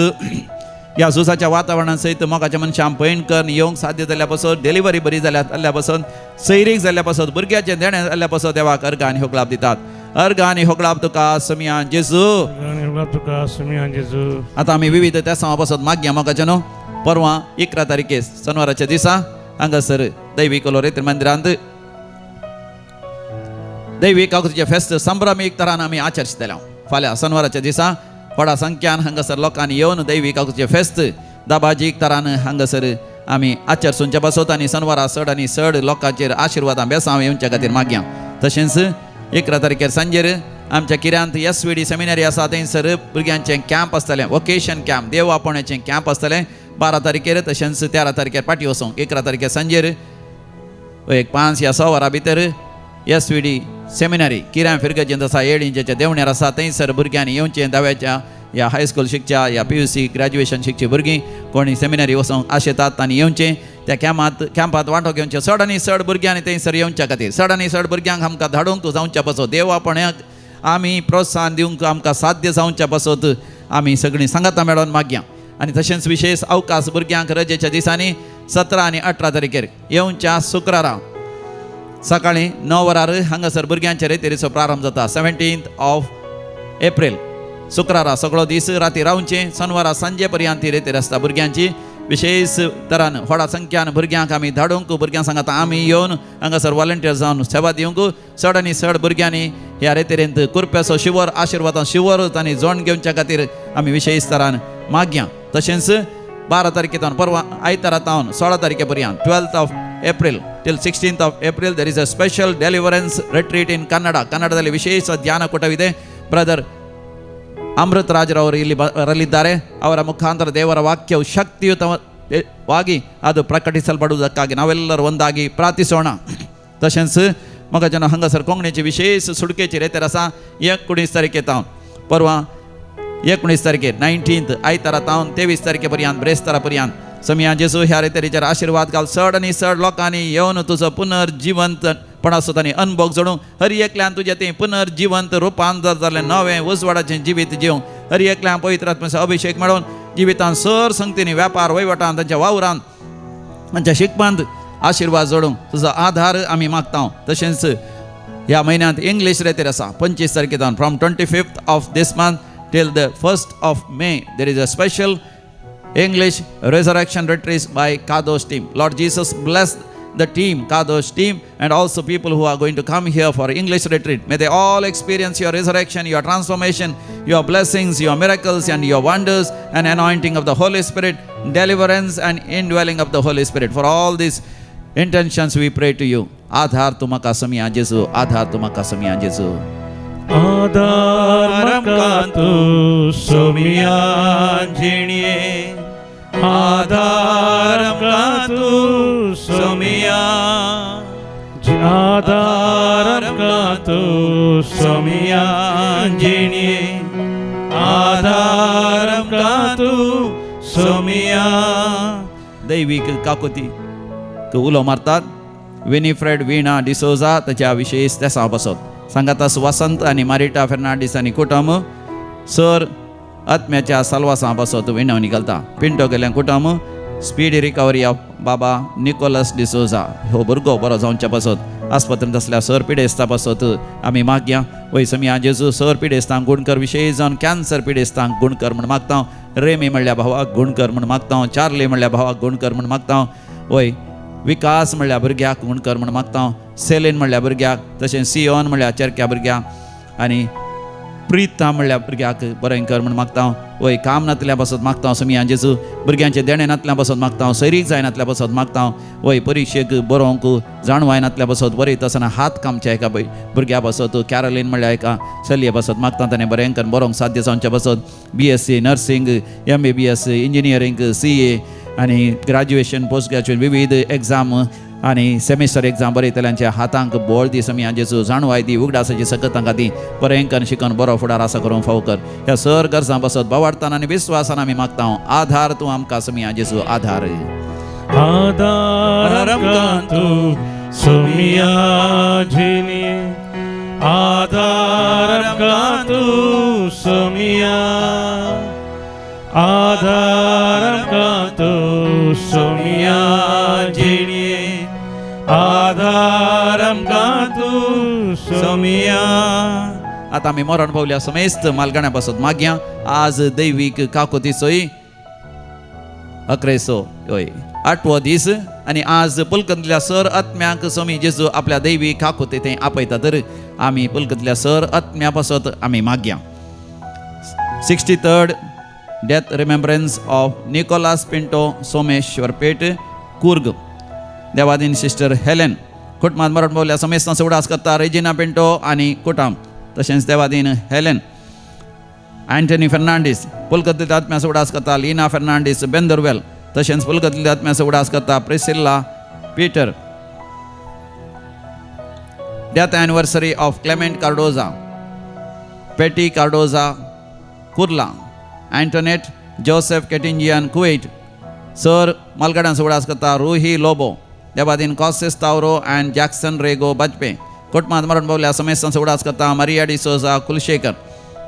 ह्या झुजाच्या वातावरणान सयत मोगाच्या मनशां पयण करून येवंक साध्य जाल्ल्या पासत, डिलिव्हरी बरी जाल्या जाल्ल्या पासत, सैरीक जाल्ल्या पासत, भुरग्याचें देणें जाल्ल्या पासत देवाक अर्गां आनी होगळाप दितात. अर्गां आनी होगळाप तुका समिया जेजू. आनी होगळाप तुका समिया जेजू. आतां आमी विविध तेसांवा पासत मागया मोगाचें न्हू. परवां 11 तारखे शनवाराच्या दिसा हांगासर दैवीक लोरेत मंदिरांत दैवीक आकृतीचें फेस्त संभ्रमीक तरान आमी आचरितले. फाल्यां शनवाराच्या दिसा व्हडा संख्यान हांगासर लोकांनी येवन दैवीक आकृतीचें फेस्त दाबाजीक तरान हांगासर आमी आचरसूनचे पासत आनी शनवारा चड आनी चड लोकांचेर आशिर्वादां बेसांव येवच्या खातीर मागया. तशेंच 11 तारखेर सांजेर आमच्या किऱ्यांत एस व्ही डी सेमिनरी आसा थंयसर भुरग्यांचें कॅम्प आसतलें, वोकेशन कॅम्प, देव आपोवण्याचें कॅम्प आसतलें 12 तारखेर. तशेंच 13 तारखेर पाटी वचोंक 11 तारखेर सांजेर एक 5 या 6 वरां भितर एस व्ही डी सेमिनरी किऱ्यां फिरगजेंत आसा, एळिंचेच्या देवण्यार आसा थंयसर भुरग्यांनी येवचें. धाव्याच्या या हायस्कूल शिकच्या या पी यू सी ग्रॅज्युएशन शिकची भुरगीं कोणी सेमिनरी वचोंक आशेतात तांणी येवचें, त्या कॅम्पांत वांटो घेवचें. चड आनी चड भुरग्यांनी थंयसर येवच्या खातीर चड आनी चड भुरग्यांक आमकां धाडूंक जावच्या पासत, देव आपण्याक आमी प्रोत्साहन दिवंक आमकां साध्य जावच्या पासत आमी सगळीं सांगातां मेळोन मागया. आनी तशेंच विशेश अवकाश भुरग्यांक रजेच्या दिसांनी 17 आनी 18 तारखेर येवच्या शुक्रारा सकाळीं 9 वरार हांगासर भुरग्यांचे रेतेरीचो प्रारंभ जाता. 17 ऑफ एप्रील शुक्रारा सगळो दीस राती रावचें, शनवारा सांजे पर्यंत ती रेतेर आसता भुरग्यांची. विशेश तरान व्हडा संख्यान भुरग्यांक आमी धाडूंक, भुरग्यां सांगाता आमी येवन हांगासर वॉलंटियर जावन सेवा दिवंक. चड आनी चड भुरग्यांनी ह्या रेतेरेंत कुरप्याचो शिवर आशिर्वादान शिवर तांणी जोण घेवच्या खातीर आमी विशेश तरान मागया. तशेंच 12 तारखे तावन परवा आयतारा तावन 16 तारखे पर्यंत 12th of April till 16th of April there is a special deliverance retreat in Kannada. ಕನ್ನಡದಲ್ಲಿ ವಿಶೇಷ ಧ್ಯಾನಕೂಟವಿದೆ. ಬ್ರದರ್ ಅಮೃತ್ ರಾಜರವರು ಇಲ್ಲಿ ಬರಲಿದ್ದಾರೆ. ಅವರ ಮುಖಾಂತರ ದೇವರ ವಾಕ್ಯವು ಶಕ್ತಿಯುತವಾಗಿ ಅದು ಪ್ರಕಟಿಸಲ್ಪಡುವುದಕ್ಕಾಗಿ ನಾವೆಲ್ಲರೂ ಒಂದಾಗಿ ಪ್ರಾರ್ಥಿಸೋಣ. तशेंच म्हाका जेन्ना हांगासर कोंकणीची विशेष सुडकेची रेतेर आसा 19 तारखे तावन परवा 19 तारखेर 19th आयतारा तावन 23 तारखे पर्यंत ब्रेस्तारा पर्यंत समिया जेजू ह्या रेतेरीचेर आशिर्वाद घाल. चड आनी चड लोकांनी येवन तुजो पुनर्जिवंतपणाचो तांणी अनुभव जोडूंक, हर एकल्यान तुजें तें पुनर्जिवंत रुपांतर जाल्लें नवें उजवाडाचें जिवीत जिवंक, हर एकल्यान पवित्र आत्म्याचो अभिशेक मेळोवन जिवितान सर संगतींनी व्यापार वहिवटान तांच्या वावरान तांच्या शिकपांत आशिर्वाद जोडूंक तुजो आधार आमी मागता. तशेंच ह्या म्हयन्यांत इंग्लीश रेतेर आसा 25 तारखे तावन from 25th of this month till the 1st of May there is a special English resurrection retreats by Kadosh team. Lord Jesus bless the team, Kadosh team, and also people who are going to come here for English retreat. May they all experience your resurrection, your transformation, your blessings, your miracles, and your wonders, and anointing of the Holy Spirit, deliverance and indwelling of the Holy Spirit. For all these intentions we pray to you. Aadhar tumaka samya Jesu, Aadhar tumaka samya Jesu. आधार मका तूं सोमिया जिणये, आधार आमकां तूं सोमिया, आधार आमकां तूं सोमिया जिणये, आधार आमकां तूं सोमिया. दैवीक काकुती उलो मारतात विनिफ्रेड वीणा डिसोजा ताच्या विशेष तेसां बसत सांगातास वसंत आनी मारिटा फेर्नांडीस आनी कुटुंब सर आत्म्याच्या साल्वासां बसत विणवणी घालता. पिंटो गेल्या कुटुंब स्पीड रिकवरी ऑफ बाबा निकोलस डिसोजा हो भुरगो बरो जावच्या पासत आस्पत्रेंत आसल्या सर पिडेस्ता पासत आमी मागया. वय समिया जेजू सर पिडेस्तांक गुणकर, विशेष जावन कॅन्सर पिडेस्तांक गुणकर म्हूण मागता. रेमी म्हणल्या भावाक गुणकर म्हूण मागता. चार्ली म्हणल्या भावाक गुणकर म्हूण मागता. वय विकास म्हणल्या भुरग्याक गुणकर म्हूण मागता. सेलीन म्हणल्या भुरग्याक, तशें सियोन म्हणल्या चेरक्या भुरग्याक आनी प्रिता म्हणल्या भुरग्याक बरें कर म्हूण मागता. वय काम नातल्या पासत मागता समिया जेजू, भुरग्यांचें देणें नातल्या पासत मागता, सैरीक जायनातल्या पासत मागता. वय परिक्षेक बरोवंक जाणवाय नातल्या पासत बरयता आसतना हात कामच्या एका भुरग्या पासत कॅरोलीन म्हणल्या एका चलये पासत मागता. ताणें बरें कर बरोवंक साध्य जावच्या पासत BSc nursing, MBBS, engineering, CA आनी ग्रॅज्युएशन, पोस्ट ग्रॅज्युएशन विविध एग्जाम आनी सेमिस्टर एग्जाम बरयतल्यांच्या हातांक बोळ दी समिया जेजू, जाणवाय दी, उगडासाची सकत तांकां दी, बरें करून शिकून बरो फुडार आसा करूंक फाव कर. ह्या सर गरजां बसत बावाडताना आनी विस्वासान आमी मागता. आधार तूं आमकां समिया जेजू, आधार. आधार आमकां तूं सोमिया जिणये, आधार आमकां तूं सोमिया, आधार आमकां तूं सोमिया जिणये, आधार आमकां तूं सोमिया. आतां आमी मरण पावल्या समेस्त मालगाण्या पासत मागया. आज दैवीक काकुतीचोय अकरेसो हय आठवो दीस आनी आज पुलकंतल्या सर आत्म्याक सोमी जेजू आपल्या दैवीक काकुती थंय आपयता. तर आमी पुलकंतल्या सर आत्म्या पासत आमी मागया. 63rd death remembrance of Nicholas Pinto Someshwar Peth Coorg. Devadin sister Helen कुटुंबात मरण पावल्या समेस्तांचो उडास करता रेजिना पिंटो आनी कुटाम, तशेंच देवादीन हेलेन अँटनी फेर्नांडीस पुलकतल्या आत्म्याचो उडास करता लीना फेर्नांडीस बेंदरवेल, तशेंच पुलकतल्या आत्म्याचो उडास करता Priscilla Peter. Death anniversary of Clement Cardoza, Patty Cardoza Kurla, Antoinette Joseph Ketinjian Kuwait. Sir मालगाड्यांचो उडास करता रुही लोबो, देवादीन कॉसिस तावरो अँड जॅक्सन रेगो बाजपे. कुटुंबात मरण पावल्या समेस्तांचो उडास करता मरिया डिसोजा कुलशेखर,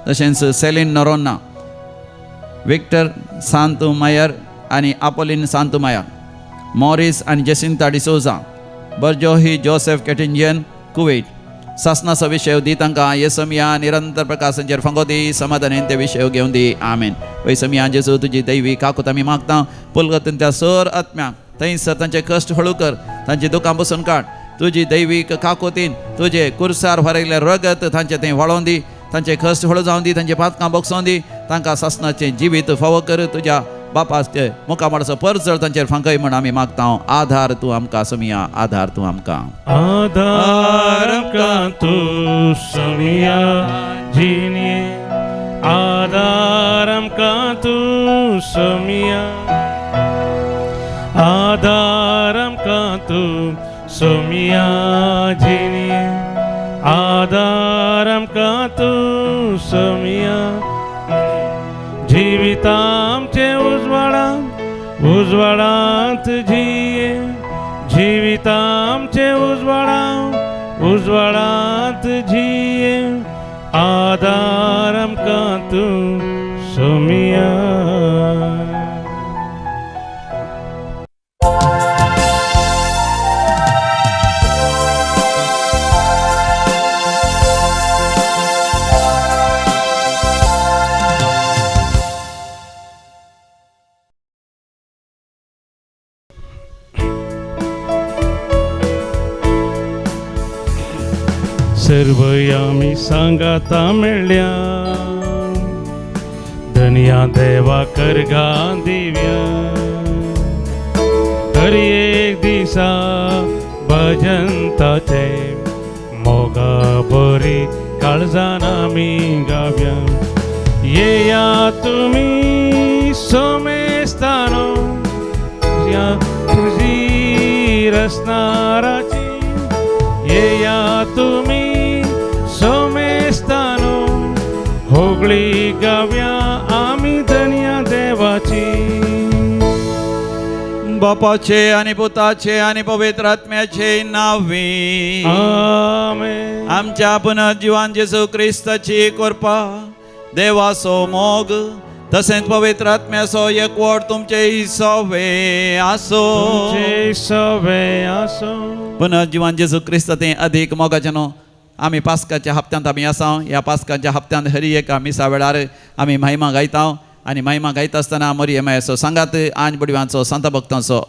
तशेंच सेलीन नरोन्ना, विक्टर सांतुमायर आनी आपोलीन सांतुमायर, मॉरिस आनी जेसिंता डिसोजा, बर्जोही जोसेफ केटिंजियन कुवेट. सासनाचो विशय दी तांकां येसमिया निरंतर प्रकाशांचेर फांगो दी, समाधानेन ते विशय घेवन दी. आमेन. वैसमिया जेजू तुजी दैवी काकूत आमी मागता. पुलगतीन त्या सर आत्म्याक थंयसर तांचे कश्ट हळू कर, तांची दुकां बसून काड. तुजी दैवीक काकुतीन तुजे कुर्सार भरिल्लें रगत तांचे थंय व्हाळोवन दी, तांचे कश्ट हळू जावन दी, तांचे पातकां बगसोवन दी, तांकां सासनाचें जिवीत फावो कर. तुज्या बापाचे मुखामळाचो परजळ तांचेर फांकय म्हण आमी मागता. आधार तूं आमकां समिया, आधार तूं आमकां. आधार आमकां तूं सोमिया जिणये, आधार आमकां तूं सोमिया, आधार आमकां तूं सोमिया जिणये, आधार आमकां तूं सोमिया. जिवितामचे उजवाडा उजवाडांत जिये, जिवितामचे उजवाडा उजवाडांत जिये, आधार आमकां तूं सोमिया. सर्वयामी सांगाता मेळ्ळ्या धनया देवा करगा दिव्या, हर एक दिसा भजनताचे मोगा बरी काळजान आमी गाव्या. येया तुमी सोमेस्तानो तुज्या तुजी रसनाराची येया तुमी सोमेस्तानो होगळी गाव्या आमी धन्या देवाची. बापाचे आणि पुताचे आणि पवित्र आत्म्याचे नावे आमेन. आमच्या पुनर्जीवन जेजू क्रिस्ताची कृपा, देवाचो मोग तसेच पवित्र आत्म्याचो एकवट तुमचे सवे आसो. तुमचे सवे आसो. पुनर्जीवन जेजू क्रिस्त ते अधिक मोगाचे न्हू आमी पास्काच्या हप्त्यांत आमी आसा. ह्या पास्काच्या हप्त्यांत हरी एका मिसा वेळार आमी महिमा गायता आनी महिमा गायता आसतना मोरये मायेचो सांगात आंज बडव्यांचो संत भक्तांचो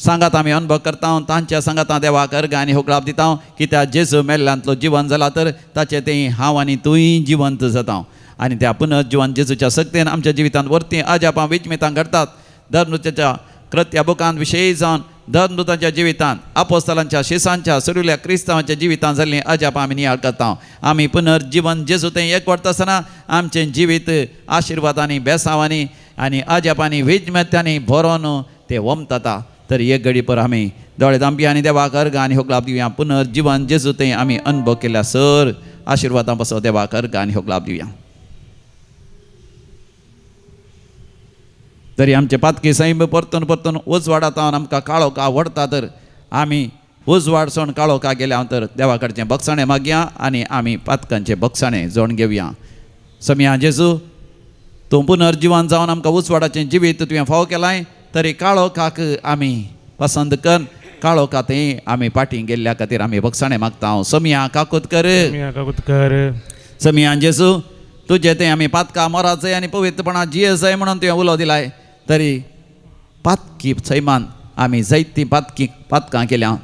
सांगात आमी अनुभव करता. तांच्या सांगातां देवाक अर्घ आनी होगळाप दिता कित्याक जेजू मेल्ल्यांतलो जिवन जाला तर ताचें तें हांव आनी तूंय जिवंत जाता. आनी त्या पुनर्जिवन जेजूच्या सक्तेन आमच्या जिवितांत वरतीं अजापां विजमितां घडतात. धर्मृत्याच्या कृत्या बुकांत विशय जावन धर्मदूतांच्या जिवितांत आपोस्तलांच्या शिसांच्या सुरुल्या क्रिस्तांवाच्या जिवितांत जाल्लीं अजापां आमी नियाळ करता. आमी पुनर्जिवन जेजू तें एकवटता आसतना आमचें जिवीत आशिर्वादांनी बेसांवांनी आनी अजापांनी विजमत्यांनी भरोन तें वमताता. तर एक घडी पर आमी दोळे दांपया आनी देवाक अर्घ आनी होगलाप दिवया. पुनर्जिवन जेजू तें आमी अनुभव केल्या सर आशिर्वादां पासो देवाक अर्घ आनी होगलाप दिवया. तरी आमचे पातकी सैम परतून परतून उजवाडात आमकां काळो का व्हडता तर आमी उजवाड सोण काळो का गेल्या तर देवा कडचें बक्षाणें मागया आनी आमी पातकांचें बक्षाणें जोड घेवया. समया जेजू तूं पुनर्जिवन जावन आमकां उजवाडाचें जिवीत तुवें फावो केलाय तरी काळो काक आमी पसंत कर काळो का तें आमी पाटी गेल्ल्या खातीर आमी बक्षाणें मागता. समया काकूत कर. काकूत कर. समया जेजू तुजें तें आमी पातकां मोराचें आनी पवित्रपणा जिये जाय म्हणून तुवें उलो दिलाय तरी पातकी सैमान आमी जायतीं पातकी पातकां केल्या.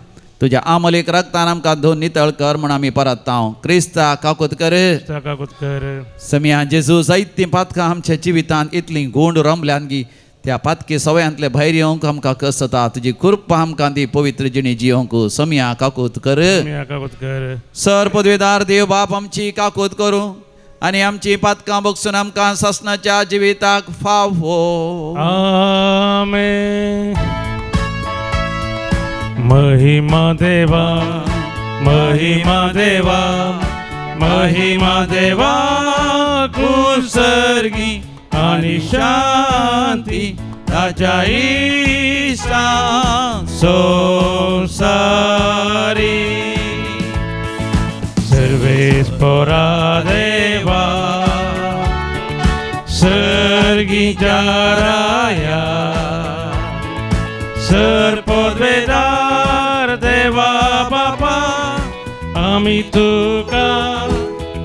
तुज्या आमोलीक रक्तान आमकां धुवन नितळ कर म्हूण आमी परत हांव क्रिस्ता काकूत कर. काकूत कर. समया जेजू जायतीं पातकां आमच्या जिवितांत इतलीं गूंड रमल्यान की त्या पातकी सवयांतले भायर येवंक आमकां कसता. तुजी कृपा आमकां ती पवित्र जिणी जियोंक. समया काकूत कर. काकूत कर. सर पदवेदार देव बाप आमची काकूत करूं आनी आमची पातकां बगसून आमकां सासणाच्या जिविताक फावो. आमेन. महिमा देवा महिमा देवा महिमा देवा कुसर्गी आणि शांती ताच्या इश्टा संसारी सर्वेस पोरा देवा सर्गीच्या राया सर पदवेदार देवा बापा आमी तुका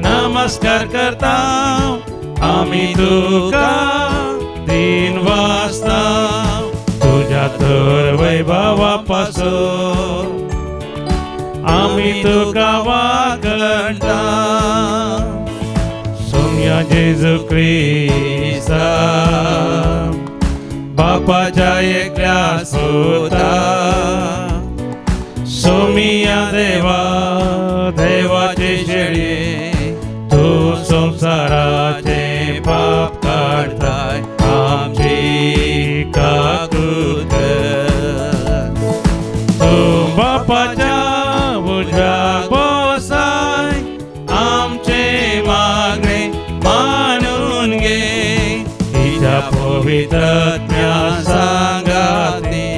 नमस्कार करता आमी तुका दिन वाजता तुझ्या तर वैभवा पासून आमी तुका वागणता. सोम्या जेजू क्रिस्ता बापाच्या एकल्या सुता सोमिया देवा देवाचे शेळये तू संसाराचे पाप काडताय आमची काकूत कर. तू बापाच्या उजव्याक बसाय आमचे मागणे मानून घे हिच्या पवित्र सांगाती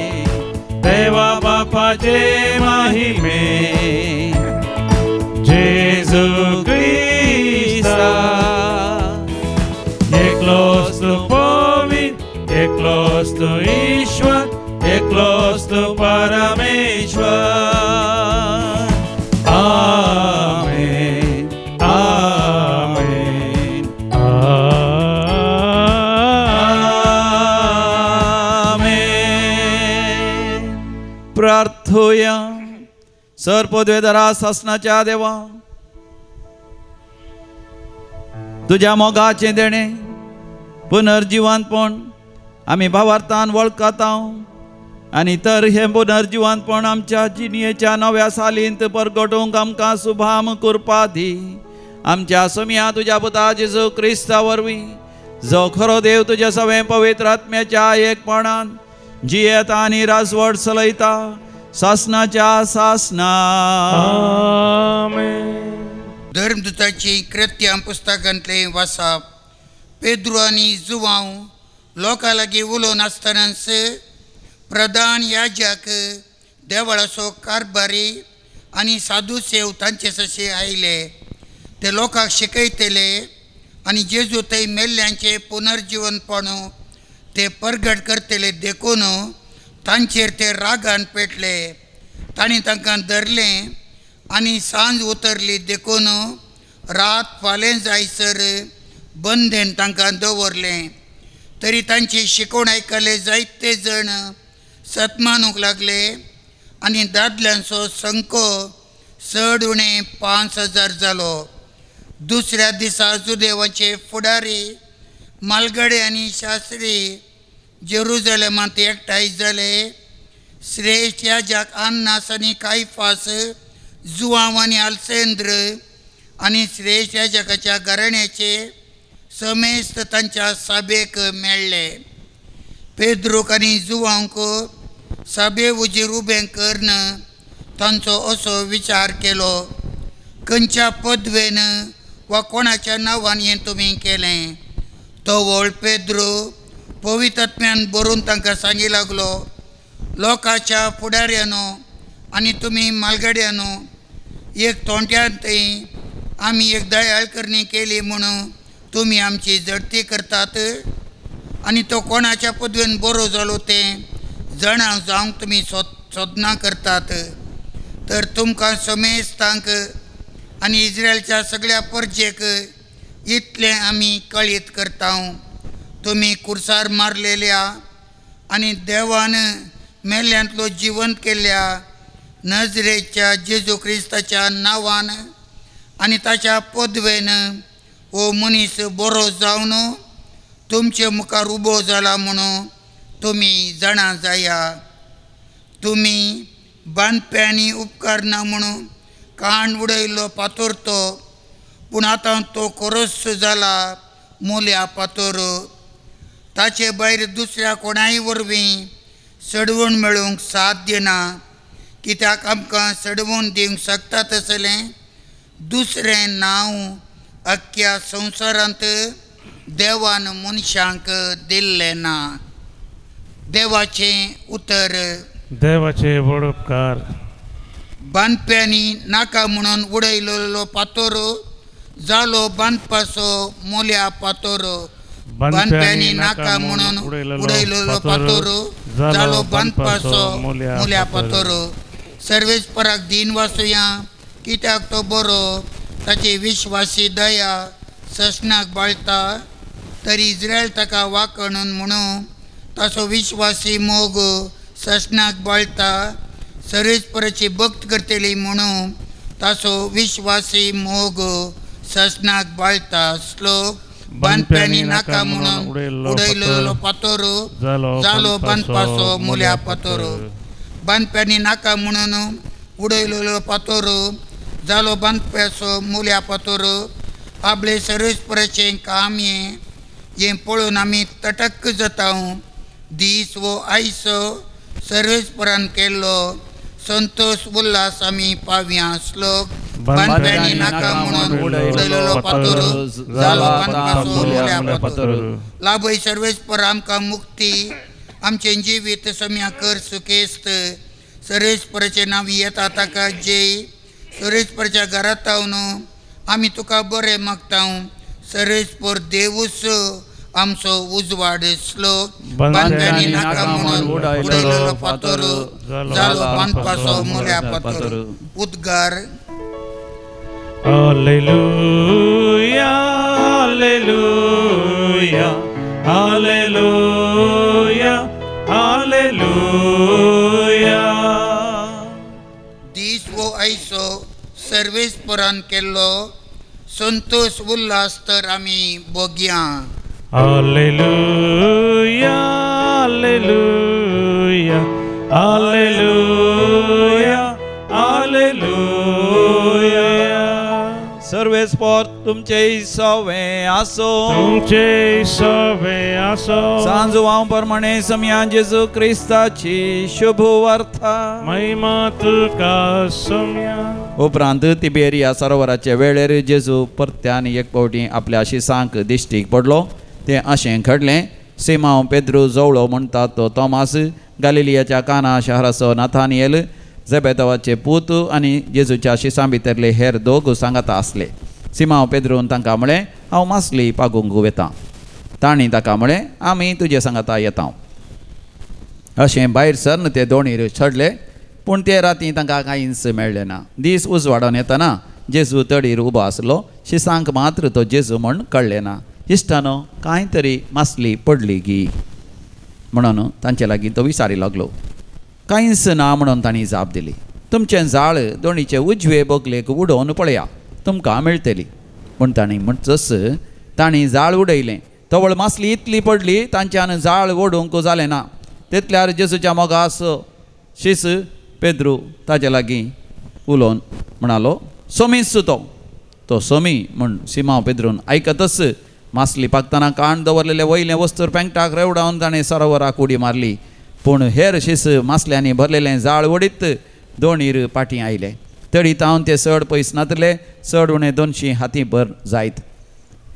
देवा बापाचे महिमे जेजू क्रिस्ता एकलोच तूं पवित्र एकलोच तूं ईश्वर एकलोच तूं परमेश्वर. आमेन आमेन आमेन. प्रार्थुया. सर पदवेदारा सासणाच्या देवा तुज्या मोगाचें देणें पुनर्जिवंतपण आमी भावार्थान वळखता आनी तर हें पुनर्जिवंतपण आमच्या जिणयेच्या नव्या सालींत परगटूंक आमकां सुभाम कृपा दी. आमच्या सोम्या तुज्या पुता जेजू क्रिस्ता वरवीं जो खरो देव तुज्या सवें पवित्र आत्म्याच्या एकपणान जियेता आनी राजवट चलयता सासनाच्या सासना. आमेन. धर्मदूताची कृत्यां पुस्तकांतलें वासाप. पेद्रू आनी जुवांव लोकां लागीं उलोवन आसतनाच प्रधान याजक देवळाचो कारभारी आनी साधू सेव तांचे सशे आयले. ते लोकांक शिकयतले आनी जेजू थंय मेल्ल्यांचें पुनर्जिवनपण ते परगट करतले देखून तांचेर ते रागान पेटले. तांणी तांकां धरलें आनी सांज उतरली देखून रात फालें जायसर बंदेन तांकां दवरलें. तरी तांची शिकवण आयकले जायते जण सतमानूंक लागले आनी दादल्यांचो संको चड उणें 5000 जालो. दुसऱ्या दिसा जुदेवाचे फुडारी मालगडे आनी शास्त्री जेरुजलेमांत एकठांय जाले. श्रेष्ठ याजक अन्नास आनी कायफास, जुवांव आनी आलसेंद्र आनी श्रेष्ठ याजकाच्या घराण्याचे समेस्त तांच्या सभेक मेळ्ळे. पेद्रूक आनी जुवांक सभे उजीर उबें करून तांचो असो विचार केलो, खंयच्या पदवेन वा कोणाच्या नांवान हें तुमी केलें? तो व्हड पेद्रू पवित्रत्म्यान बरोवन तांकां सांगी लागलो, लोकांच्या फुडाऱ्यानो आनी तुमी मालगड्यानो, एक तोंट्यान थंय आमी एक दयाळ करणी केली म्हणून तुमी आमची झडती करतात आनी तो कोणाच्या पदवेन बरो जालो तें जाणा जावंक तुमी सोदनां करतात. तर तुमकां समेस्तांक आनी इस्रायलच्या सगळ्या परजेक इतलें आमी कळीत करता, तुमी कुर्सार मारलेल्या आनी देवान मेल्ल्यांतलो जिवंत केल्ल्या नजरेच्या जेजू क्रिस्ताच्या नांवान आनी ताच्या पदवेन हो मनीस बरो जावन तुमचे मुखार उबो जाला म्हणून तुमी जाणा जाया. तुमी बांदप्यांनी उपकारना म्हणून काण उडयलो पातोर तो, पूण आतां तो कोरस जाला मोल्या पातोर. ताचे भायर दुसऱ्या कोणाय वरवीं सडवण मेळूंक साध्य ना, कित्याक आमकां सडवून दिवंक शकता तसलें दुसरें नांव अख्ख्या संवसारांत देवान मनशांक दिल्लें ना. देवाचें उतर. देवाचे व्हड उपकार. बांदप्यांनी नाका म्हणून उडयलेलो पातोर जालो बांदपाचो मोल्या पातोर. बांदप्यांनी नाका म्हणून उडयलेलो पातोर जालो बांदपाचो मोल्या पातोर. सर्वेस्पराक दीन वासुया, कित्याक तो बरो, ताची विश्वासी दया ससनाक बाळता. तरी इस्रायल ताका वाकणून म्हणून ताचो विश्वासी मोग ससनाक बाळता. सर्वेस्पराची भक्त करतली म्हणून ताचो विश्वासी मोग ससनाक बाळता. श्लोक. बांदप्यांनी नाका म्हणून उडयलेलो पातोर जालो बांदपाचो मोल्या पातोर. बांदप्यांनी नाका म्हणून उडयलेलो पातोर जालो बांदप्याचो मोल्या पातोर. आपले सर्वेस्पराचें काम हें, हें पळोवन आमी तटक जाता. दीस वो आयसो सर्वेस्परान केल्लो संतोष उल्हास आमी पावया. श्लोक. बांदप्यांनी नाका म्हणून उडयलेलो पातोर जालो बांदपाचो मोल्या पातोर. लाभय सर्वेस्पर आमकां मुक्ती, आमचें जिवीत सम्या कर सुखेस्त. सर्वेस्पराचें नांव येता ताका जय. सर्वेस्पराच्या घरांत जावन आमी तुका बरें मागता. सर्वेस्पर देवूच आमचो उजवाड. श्लोक. बांदप्यांनी नाका म्हणून उडयलेलो पातोर जालो बांदपाचो मोल्या पातोर. उद्गार. Hallelujah, hallelujah, hallelujah, hallelujah. दीस वो आयसो सर्वेस्परान केल्लो संतोष उल्हास तर आमी भोगया. Hallelujah, hallelujah, hallelujah, hallelujah. सर्वेस्पोर तुमचे सवे आसो. तुमचे सवे आसो. सांजुवांव प्रमाणे समया जेजू क्रिस्ताची शुभ वार्ता. महिमा तुका सोम्या. उपरांत तिबेरिया सरोवराचे वेळेर जेजू परत्यान एक फावटी आपल्या शिसांक दिश्टीक पडलो. तें अशें घडलें, सिमांव पेद्रू जवळो म्हणटा तो तोमास, गालिलियाच्या काना शहराचो नाथानियल, जेबेतावाचे पूत आनी जेजूच्या शिसां भितरले हेर दोग सांगाता आसले. सिमांव पेद्रून तांकां म्हळें, हांव मासली पागूंक वेतां. तांणी ताका म्हळें, आमी तुजे सांगाता येता. अशें भायर सरन ते दोणीर चडले, पूण ते राती तांकां कांयच मेळ्ळें ना. दीस उजवाडून येतना जेजू तडीर उबो आसलो. शिसांक मात्र तो जेजू म्हण कळ्ळें ना. इश्टानो, कांय तरी मासली पडली गी म्हणून तांचे लागीं तो विचारी लागलो. कांयच ना म्हणून तांणी जाप दिली. तुमचें जाळ दोणीचे उजवे बगलेक उडोवन पळया, तुमकां मेळटली. पूण तांणी म्हणचस तांणी जाळ उडयलें. तवळ मासली इतली पडली तांच्यान जाळ ओडूंक जालें ना. तितल्यार जेजूच्या मोगास शीस पेद्रू ताजे लागीं उलोवन म्हणालो, सोमीच तो. तो सोमी म्हूण सिमांव पेद्रून आयकतच मासली पाकतना काण दवरलेले वयलें वस्तूर पेंकटाक रेवडावन ताणें सरोवराक उडी मारली. पूण हेर शीस मासल्यांनी भरलेलें जाळ ओडीत दोणीर पाटीं आयले. तडी तावन ते चड पयस नातले, चड उणें 200 हाती भर जायत.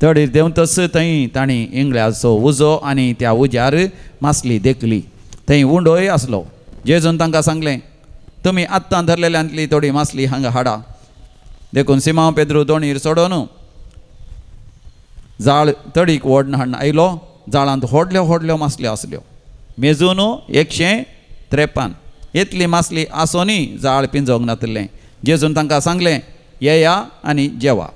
तडीर देंवतच थंय तांणी इंगळ्याचो उजो आनी त्या उज्यार मासली देखली. थंय उंडोय आसलो. जेजून तांकां सांगलें, तुमी आत्तां धरलेल्यांतली थोडी मासली हांगा हाडा. देखून सिमांव पेद्रू दोणीर चडोवन जाळ तडीक ओडून हाडून आयलो. जाळांत व्हडल्यो व्हडल्यो मासल्यो आसल्यो, मेजून 153. इतली मासली आसोनी जाळ पिंजोवंक नातिल्लें. जेजून तांकां सांगलें, येया आनी जेवा.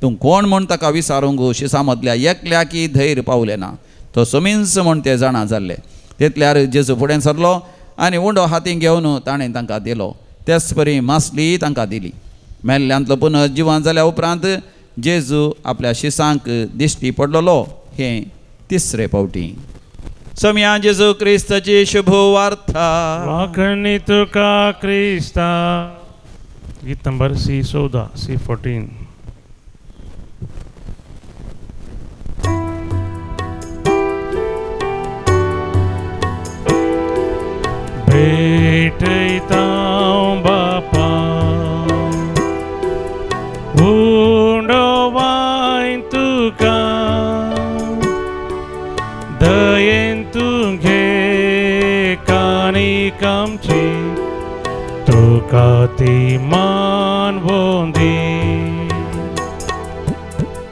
तूं कोण म्हूण ताका विचारूंक शिसां मदल्या एकल्याकी धैर्य पावलें ना. तो सोमींच म्हूण ते जाणा जाल्ले. तितल्यार जेजू फुडें सरलो आनी उंडो हातीं घेवन ताणें तांकां दिलो. तेच परी मासली तांकां दिली. मेल्ल्यांतलो पुनर्जिवन जाल्या उपरांत जेजू आपल्या शिसांक दिश्टी पडलेलो हें तिसरे फावटी. समया जेजू क्रिस्ताची शुभ वार्ता. वाखणी तुका क्रिस्ता. गीत नंबर C14, C14. भेटयता बापा उंडो वायन तुका, दयेन तुगे कानिकामची, तुका ती मानवोंदी.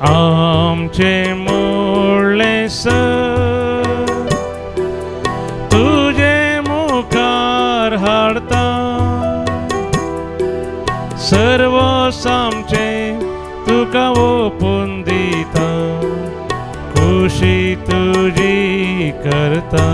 आमचे मोडलें सर तुजे मुखार हाडता, सर्व आमचे तुका ओपून दिता, खुशी तुजी करता.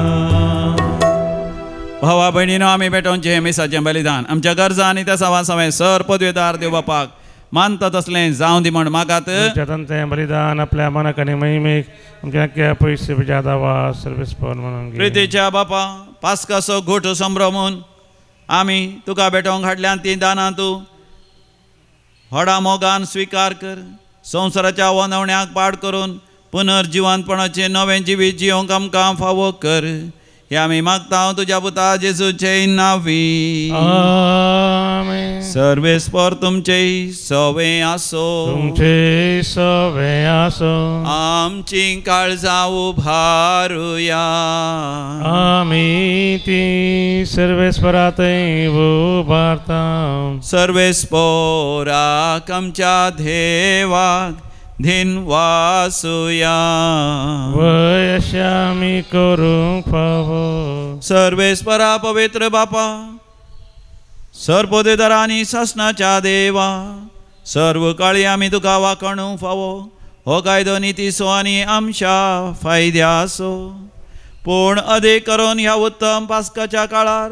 भावा भयणीनो, आमी भेटोवचें मिसाचें बलिदान आमच्या गरजा आनी त्या सवा सवें सर पदवेदार देव बापाक मानता तसलें जावं दी म्हण मागात. तुमचें बलिदान आपल्या मनाक आनी महिमेक आमच्या पयशे जादा वा सर्वीस म्हणून. प्रितीच्या बापा, पास्काचो घोट संभ्रमून आमी तुका भेटोवंक हाडल्यान तीं दानां तूं व्हडा मोगान स्विकार कर. संवसाराच्या वनवण्याक पाड करून पुनर्जिवंतपणाचें नवें जिवीत जियोंक आमकां फावो कर. हे आमी मागता तुज्या पुता जेजूचे नांवी. आमेन. सर्वेस्पर तुमचे सवे आसो. तुमचे सवे आसो. आमची काळजां उभारुया. आमी ती सर्वेस्परातय उबारता. सर्वेस्पराक आमच्या देवाक धिनवासुया. वय आमी करूंक फावो. सर्वेस्परा पवित्र बापा, सर्वपदवीधरा आनी सासणाच्या देवा, सर्व काळी आमी तुका वाखणूंक फावो. हो कायदो नितीचो आनी आमच्या फायद्याचो. पूण अदीक करून ह्या उत्तम पास्काच्या काळार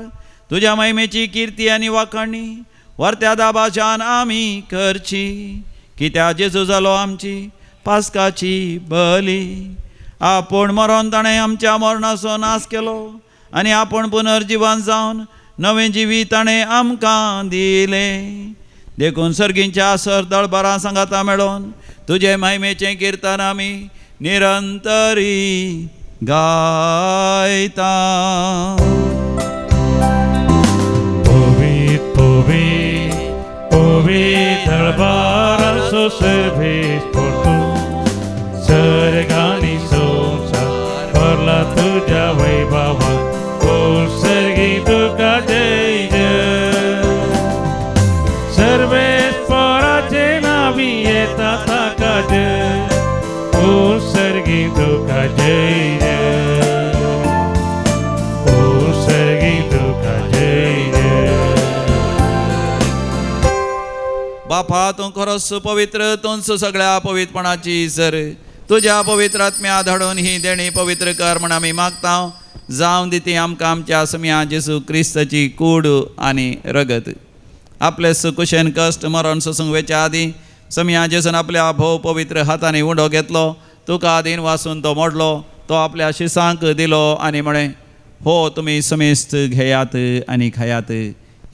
तुज्या महिमेची किर्ती आनी वाखणी वर्त्या दाबाच्यान आमी करची. कित्याक जेजू जालो आमची पास्काची बली. आपूण मरोन ताणें आमच्या मरणाचो नाश केलो आनी आपूण पुनर्जिवन जावन नवें जिवीत ताणें आमकां दिलें. देखून सर्गींच्या सर दळबारां सांगाता मेळोन तुजे महिमेचें किर्तन आमी निरंतरी गायता. पवित्र पवित्र पवित्र दरबाराचो सर्वेस परतू सर्गानी संवसार भरला तुज्या वैभवान ओ सर्गी तुका जय जय. सर्वेस्पराचे नावी येता ताका जय ओ सर्गी तुका जय जय ओ सर्गी तुका जय जय. बापा तूं खरोच पवित्र, तूंच सगळ्या पवित्रपणाची सर. तुज्या पवित्र आत्म्या धाडून ही देणी पवित्र कर म्हण आमी मागता. जावं दी ती आमकां आमच्या समिया जेजू क्रिस्ताची कूड आनी रगत. आपले सुकुशेन कश्ट मरण सोसूंक वेच्या आदीं समिया जेजून आपल्या भोव पवित्र हातांनी उंडो घेतलो, तुका आदीन वासून तो मोडलो, तो आपल्या शिसांक दिलो आनी म्हळें, हो तुमी समेस्त घेयात आनी खायात,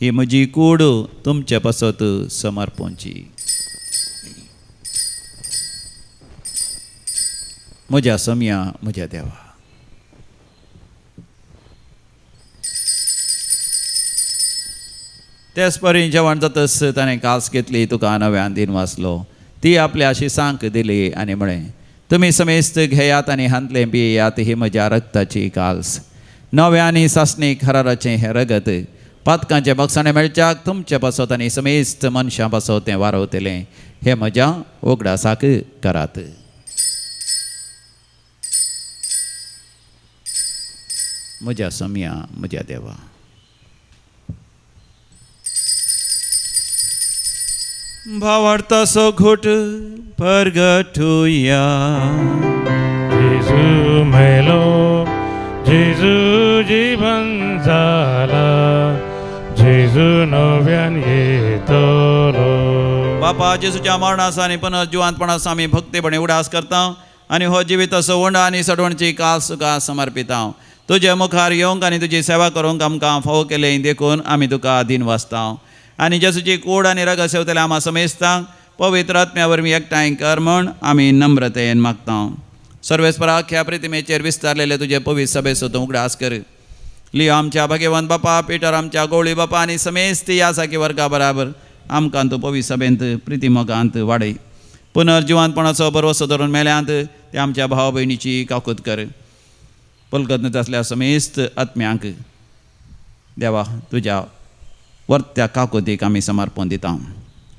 ही म्हजी कूड तुमचे पासत समर्पणची. म्हज्या सम्या म्हज्या देवा. तेच परी जेवण जातच ताणें कास घेतली, तुका नव्यान दिन वाचलो, ती आपल्या शिसांक दिली आनी म्हळें, तुमी समेस्त घेयात आनी हांतलें पियेयात, ही म्हज्या रक्ताची काल्स, नव्या आनी सासणी खराराचें हें रगत, पातकांचें बक्षाणें मेळच्याक तुमचे पासत आनी समेस्त मनशां पासत तें वारवतलें. हें म्हज्या उगडासाक करात. म्हज्या सम्या म्हज्या देवा. भावार्थाचो घोट परगटुया. जेजू मेलो, जेजू जीवन जाला, जेजू नव्यान येतलो. बापा जेजूच्या मरणाचो आनी पुनर्जिवंतपणाचो आमी भक्तीपणे उडास करता आनी हो जिविताचो वंड आनी सडवणची कास तुका समर्पिता. तुजे मुखार येवंक आनी तुजी सेवा करूंक आमकां फावो केलें देखून आमी तुका दीन वाचता. आनी जेजूची कूड आनी रगत सेवतले आमा समेस्तांक पवित्र आत्म्या वरवीं एकठांय कर म्हण आमी नम्रतेन मागता. सर्वेस्पराक ह्या प्रतिमेचेर विस्तारलेले तुजे पवित्र सभेचो तूं उगडास कर. लियो आमच्या भाग्यवंत बापा, पिटर आमच्या गोवळी बापा आनी समेस्त ह्या साकी वर्गा बराबर आमकां तूं पवित्र सभेंत प्रितीमोगांत वाडय. पुनर्जिवंतपणाचो भरवसो धरून मेल्यांत ते आमच्या भाव भयणीची काकूत कर. पलकत आसल्या समेस्त आत्म्यांक देवा तुज्या वर्त्या काकुतीक आमी समर्पण दिता.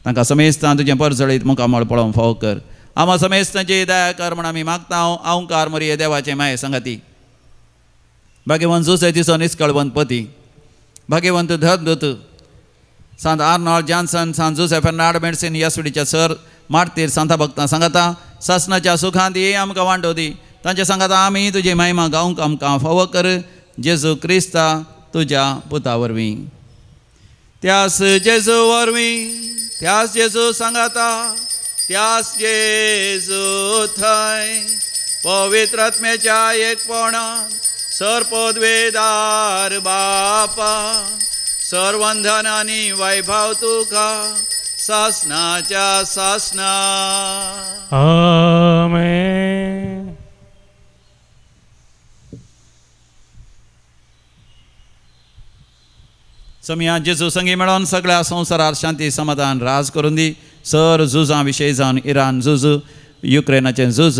तांकां समेस्तां तुजें परजळीत मुखामळ पळोवंक फावो कर. आमा समेस्तांची दया कर म्हण आमी मागता. अहंकार मरिये देवाचें माये सांगाती, भाग्यवंत जुसे तिचो निस्कळवंत पती, भाग्यवंत धर्मदूत सांत आर्नॉल्ड जॉन्सन, सांत जुसे फेर्नाड मेडसिन येसुडीच्या सर मार्तीर सांता भक्तां सांगाता सासनाच्या सुखांत दी आमकां वांटो दी. तांच्या सांगाता आमी तुजी महिमा गावंक आमकां फावो कर. जेजू क्रिस्ता तुज्या पुता वरवीं, त्यास जेजू वरवीं, त्यास जेजू सांगाता, त्यास जेजू थंय पवित्र आत्म्याच्या एकपणान सर्पद्वेदार बापा सर्वंधन आनी वैभव तुका सासनाच्या सासना. आमेन. समिया जेजू संगी मेळोन सगळ्या संवसारार शांती समाधान राज करून दी. सर झुजां विशय जावन इराण झूज, युक्रेनाचें झूज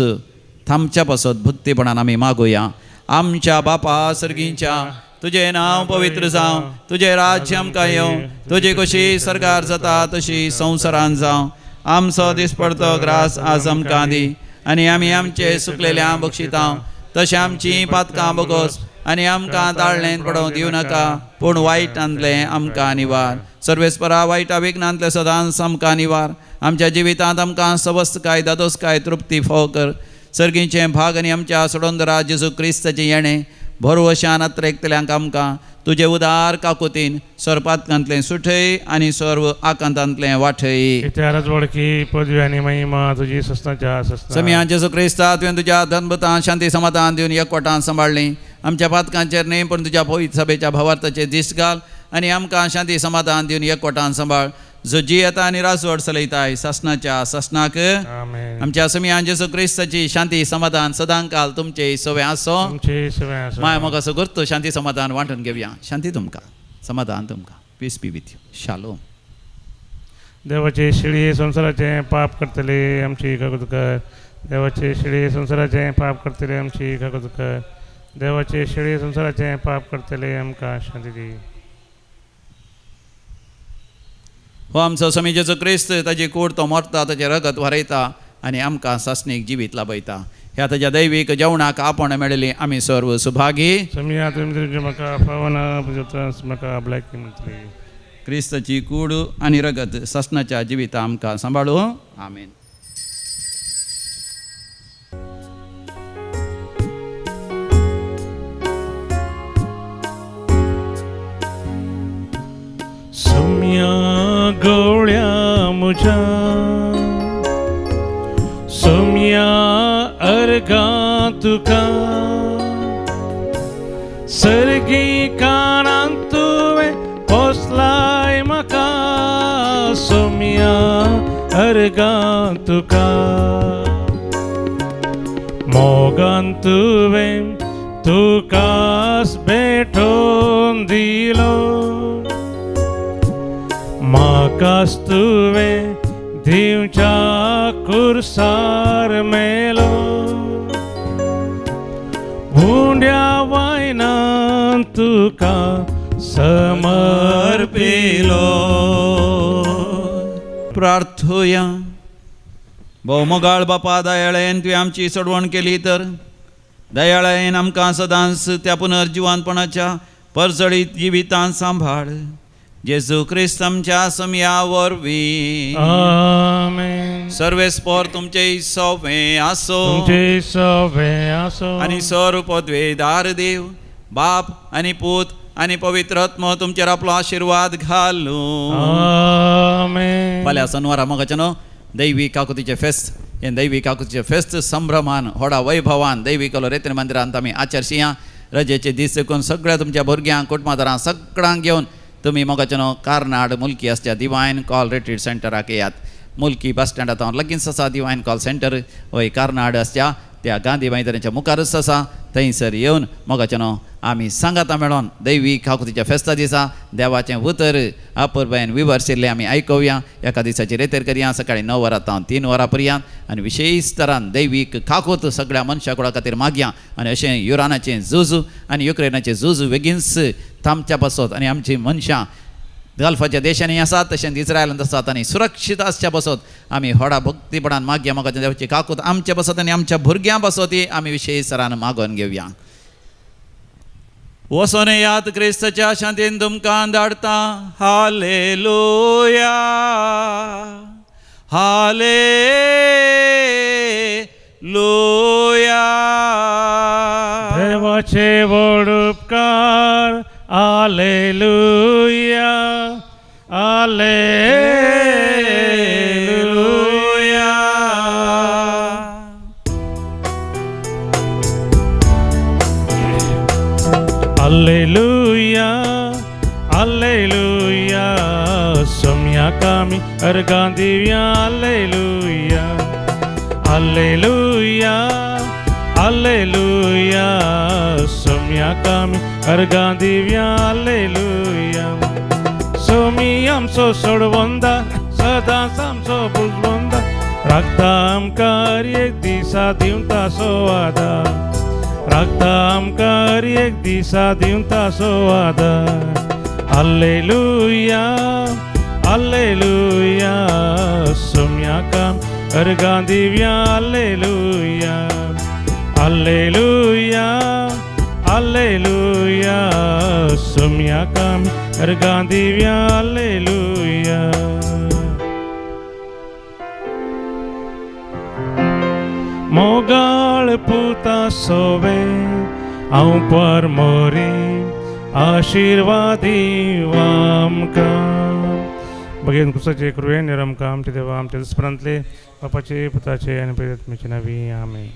थांबच्या पासत भक्तीपणान आमी मागुया. आमच्या बापा सर्गींच्या, तुजें नांव पवित्र जावं, तुजें राज्य आमकां येवं, तुजी कशी सरकार जाता तशी संवसारान जावं. आमचो दिसपडतो ग्रास आज आमकां दी आनी आमी आमचे सुकलेल्या बक्षितां तशें आमचीं पातकां बगोस आनी आमकां ताळणेन पडोवंक दिवं नाका, पूण वायटांतलें आमकां निवार. सर्वेस्परा वायटा विघ्नांतलें सदांच आमकां निवार. आमच्या जिवितांत आमकां सवस्तकाय दादोसकाय तृप्ती फावो कर. सर्गीचें भाग आनी आमच्या सोडोंदरा जेजू क्रिस्ताचें येणें भरवशान अत्रेकतल्यांक आमकां तुजे उदार काकुतीन सर्पातकांतलें सुठय आनी सर्व आकांतांतलें वाठय. इतिहास वळखी पदवी आनी महिमा तुजी सस्नाच्या सस्ना. समिया जेजू क्रिस्ता तुवें तुज्या धनभूतान शांती समाधान दिवन एकवटान सांबाळ्ळीं. आमच्या पातकांचेर न्हय पूण तुज्या पवित्र सभेच्या भावार्थाचेर दिश्ट घाल आनी आमकां शांती समाधान दिवन एकवटान सांबाळ. जो जियेता आनी राजवट चलयताय सासणाच्या सासणाक. आमेन. आमच्या समियान जेजू क्रिस्ताची शांती समाधान सदांकाल तुमचे सवे आसो. तुमचे सवे आसो. माय म्हाका असो करतो शांती समाधान वांटून घेवया. शांती तुमकां, समाधान तुमकां. Peace be with you. Shalom. देवाचे शिळये संवसाराचें पाप करतले आमची कागद कर. देवाचे शिळये संवसाराचें पाप करतले आमची कागद कर. देवाचे शिळये संवसाराचें पाप करतले आमकां शांती दी. हो आमचो स्वामी जेजू क्रिस्त, ताजी कूड तो मरता, ताचें रगत वारयता आनी आमकां सासणीक जिवीत लाभयता. ह्या ताज्या दैवीक जेवणाक आपण मेळिल्ली आमी सर्व सुभागी. समिया तुमी म्हाका फावना म्हाका भलायकी मेळटली. क्रिस्ताची कूड आनी रगत सासणाच्या जिविता आमकां सांबाळू. आमेन. सोम्या गवळ्या म्हज्या, सोम्या अर्गां तुका, सर्गी कानांत तुवें पोसलाय म्हाका, सोम्या अर्गां तुका. मोगान तुवें तुकास भेटोवन दिलो, म्हाकास तुवें दिवच्या कुर्सार मेलो. उंड्या वायनान तुका समर्पिलो. प्रार्थुया. भोवमोगाळ बापा, दयाळेन तुवें आमची सोडवण केली तर दयाळेन आमकां सदांच त्या पुनर्जिवानपणाच्या परजळीत जिवितान सांबाळ. जेजू क्रिस्त आमच्या समया वरवीं. आमेन. सर्वेस्पोर तुमचे सोवे आसो. तुमचे सवे आसो. आनी सर्व पदवेदार देव बाप आनी पूत आनी पवित्र आत्मो तुमचेर आपलो आशिर्वाद घालूं. आमेन. फाल्यां सनवारा मोगाचें न्हू दैवी काकुतीचें फेस्त. हें दैवी काकुतीचें फेस्त संभ्रमान व्हडा वैभवान दैवी कलो रेत्न मंदिरांत आमी आचरशिया. रजेचे दीस देखून सगळ्या तुमच्या भुरग्यांक कुटुंबादारांक सगळ्यांक घेवन तुमी मोगाचें न्हू कार्नाड मुल्की आसच्या डिवायन कॉल रिट्रीट सेंटराक येयात. मुल्की बस स्टँडा तावन लगीच आसा डिवायन कॉल सेंटर. वय कार्नाड आसच्या त्या गांधी मैदानाच्या मुखारूच आसा. थंयसर येवन मोगाचें न्हू आमी सांगाता मेळोन दैवी काकुतीच्या फेस्ता दिसा देवाचें उतर अपुरबायेन विवर्सिल्लें आमी आयकुया. एका दिसाची रेतेर करया सकाळीं 9 वरां तावन 3 वरां पर्यंत आनी विशेश तरान दैवीक काकूत सगळ्या मनशा कुळा खातीर मागया. आनी अशें युरानाचें झूज आनी युक्रेनाचें झूज बेगीनच थांबच्या पासत आनी आमचीं मनशां गल्फाच्या देशांनी आसात तशेंच इस्रायलांत आसात आनी सुरक्षीत आसच्या पासत आमी व्हडा भक्तीपणान मागया. म्हाका देवाची काकूत आमच्या पासत आनी आमच्या भुरग्यां पासत आमी विशेश तरान मागोवन घेवया. वसोन याद क्रिस्ताच्या शांतीन तुमकां धाडटा. Hallelujah, hallelujah. देवाचे व्हड उपकार. आलेलुया, आलेलुया. Alleluia, alleluia. सोम्याक आमी अर्गां दिवया. आलेलुया, आलेलुया, आलेलुया. सोम्याक आमी अर्गां दिवया. आलेलुया. सोमी आमचो सोडवंदा, सदांच आमचो बुजवंदा, राखता आमकां हर एक दिसा दिवता सो आदार, राखता आमकां हर एक दिसा दिवता सो आदार. आलेलुया, आलेलुया. सोम्याक आमी अर्गां दिवया. आलेलुया, आलेलुया, आलेलुया. सोम्याक आमी अर्गां दिवया. आलेलुया. मोगाळ पुता सोवे हांव परमोरी आशिर्वादी आमकां. बगेन कुसाचे कृपेन आमकां आमच्या देवा आमच्या दुस्परांतले बापाचे पुताचे आनी पवित्र आत्म्याचे नांवी. आमेन.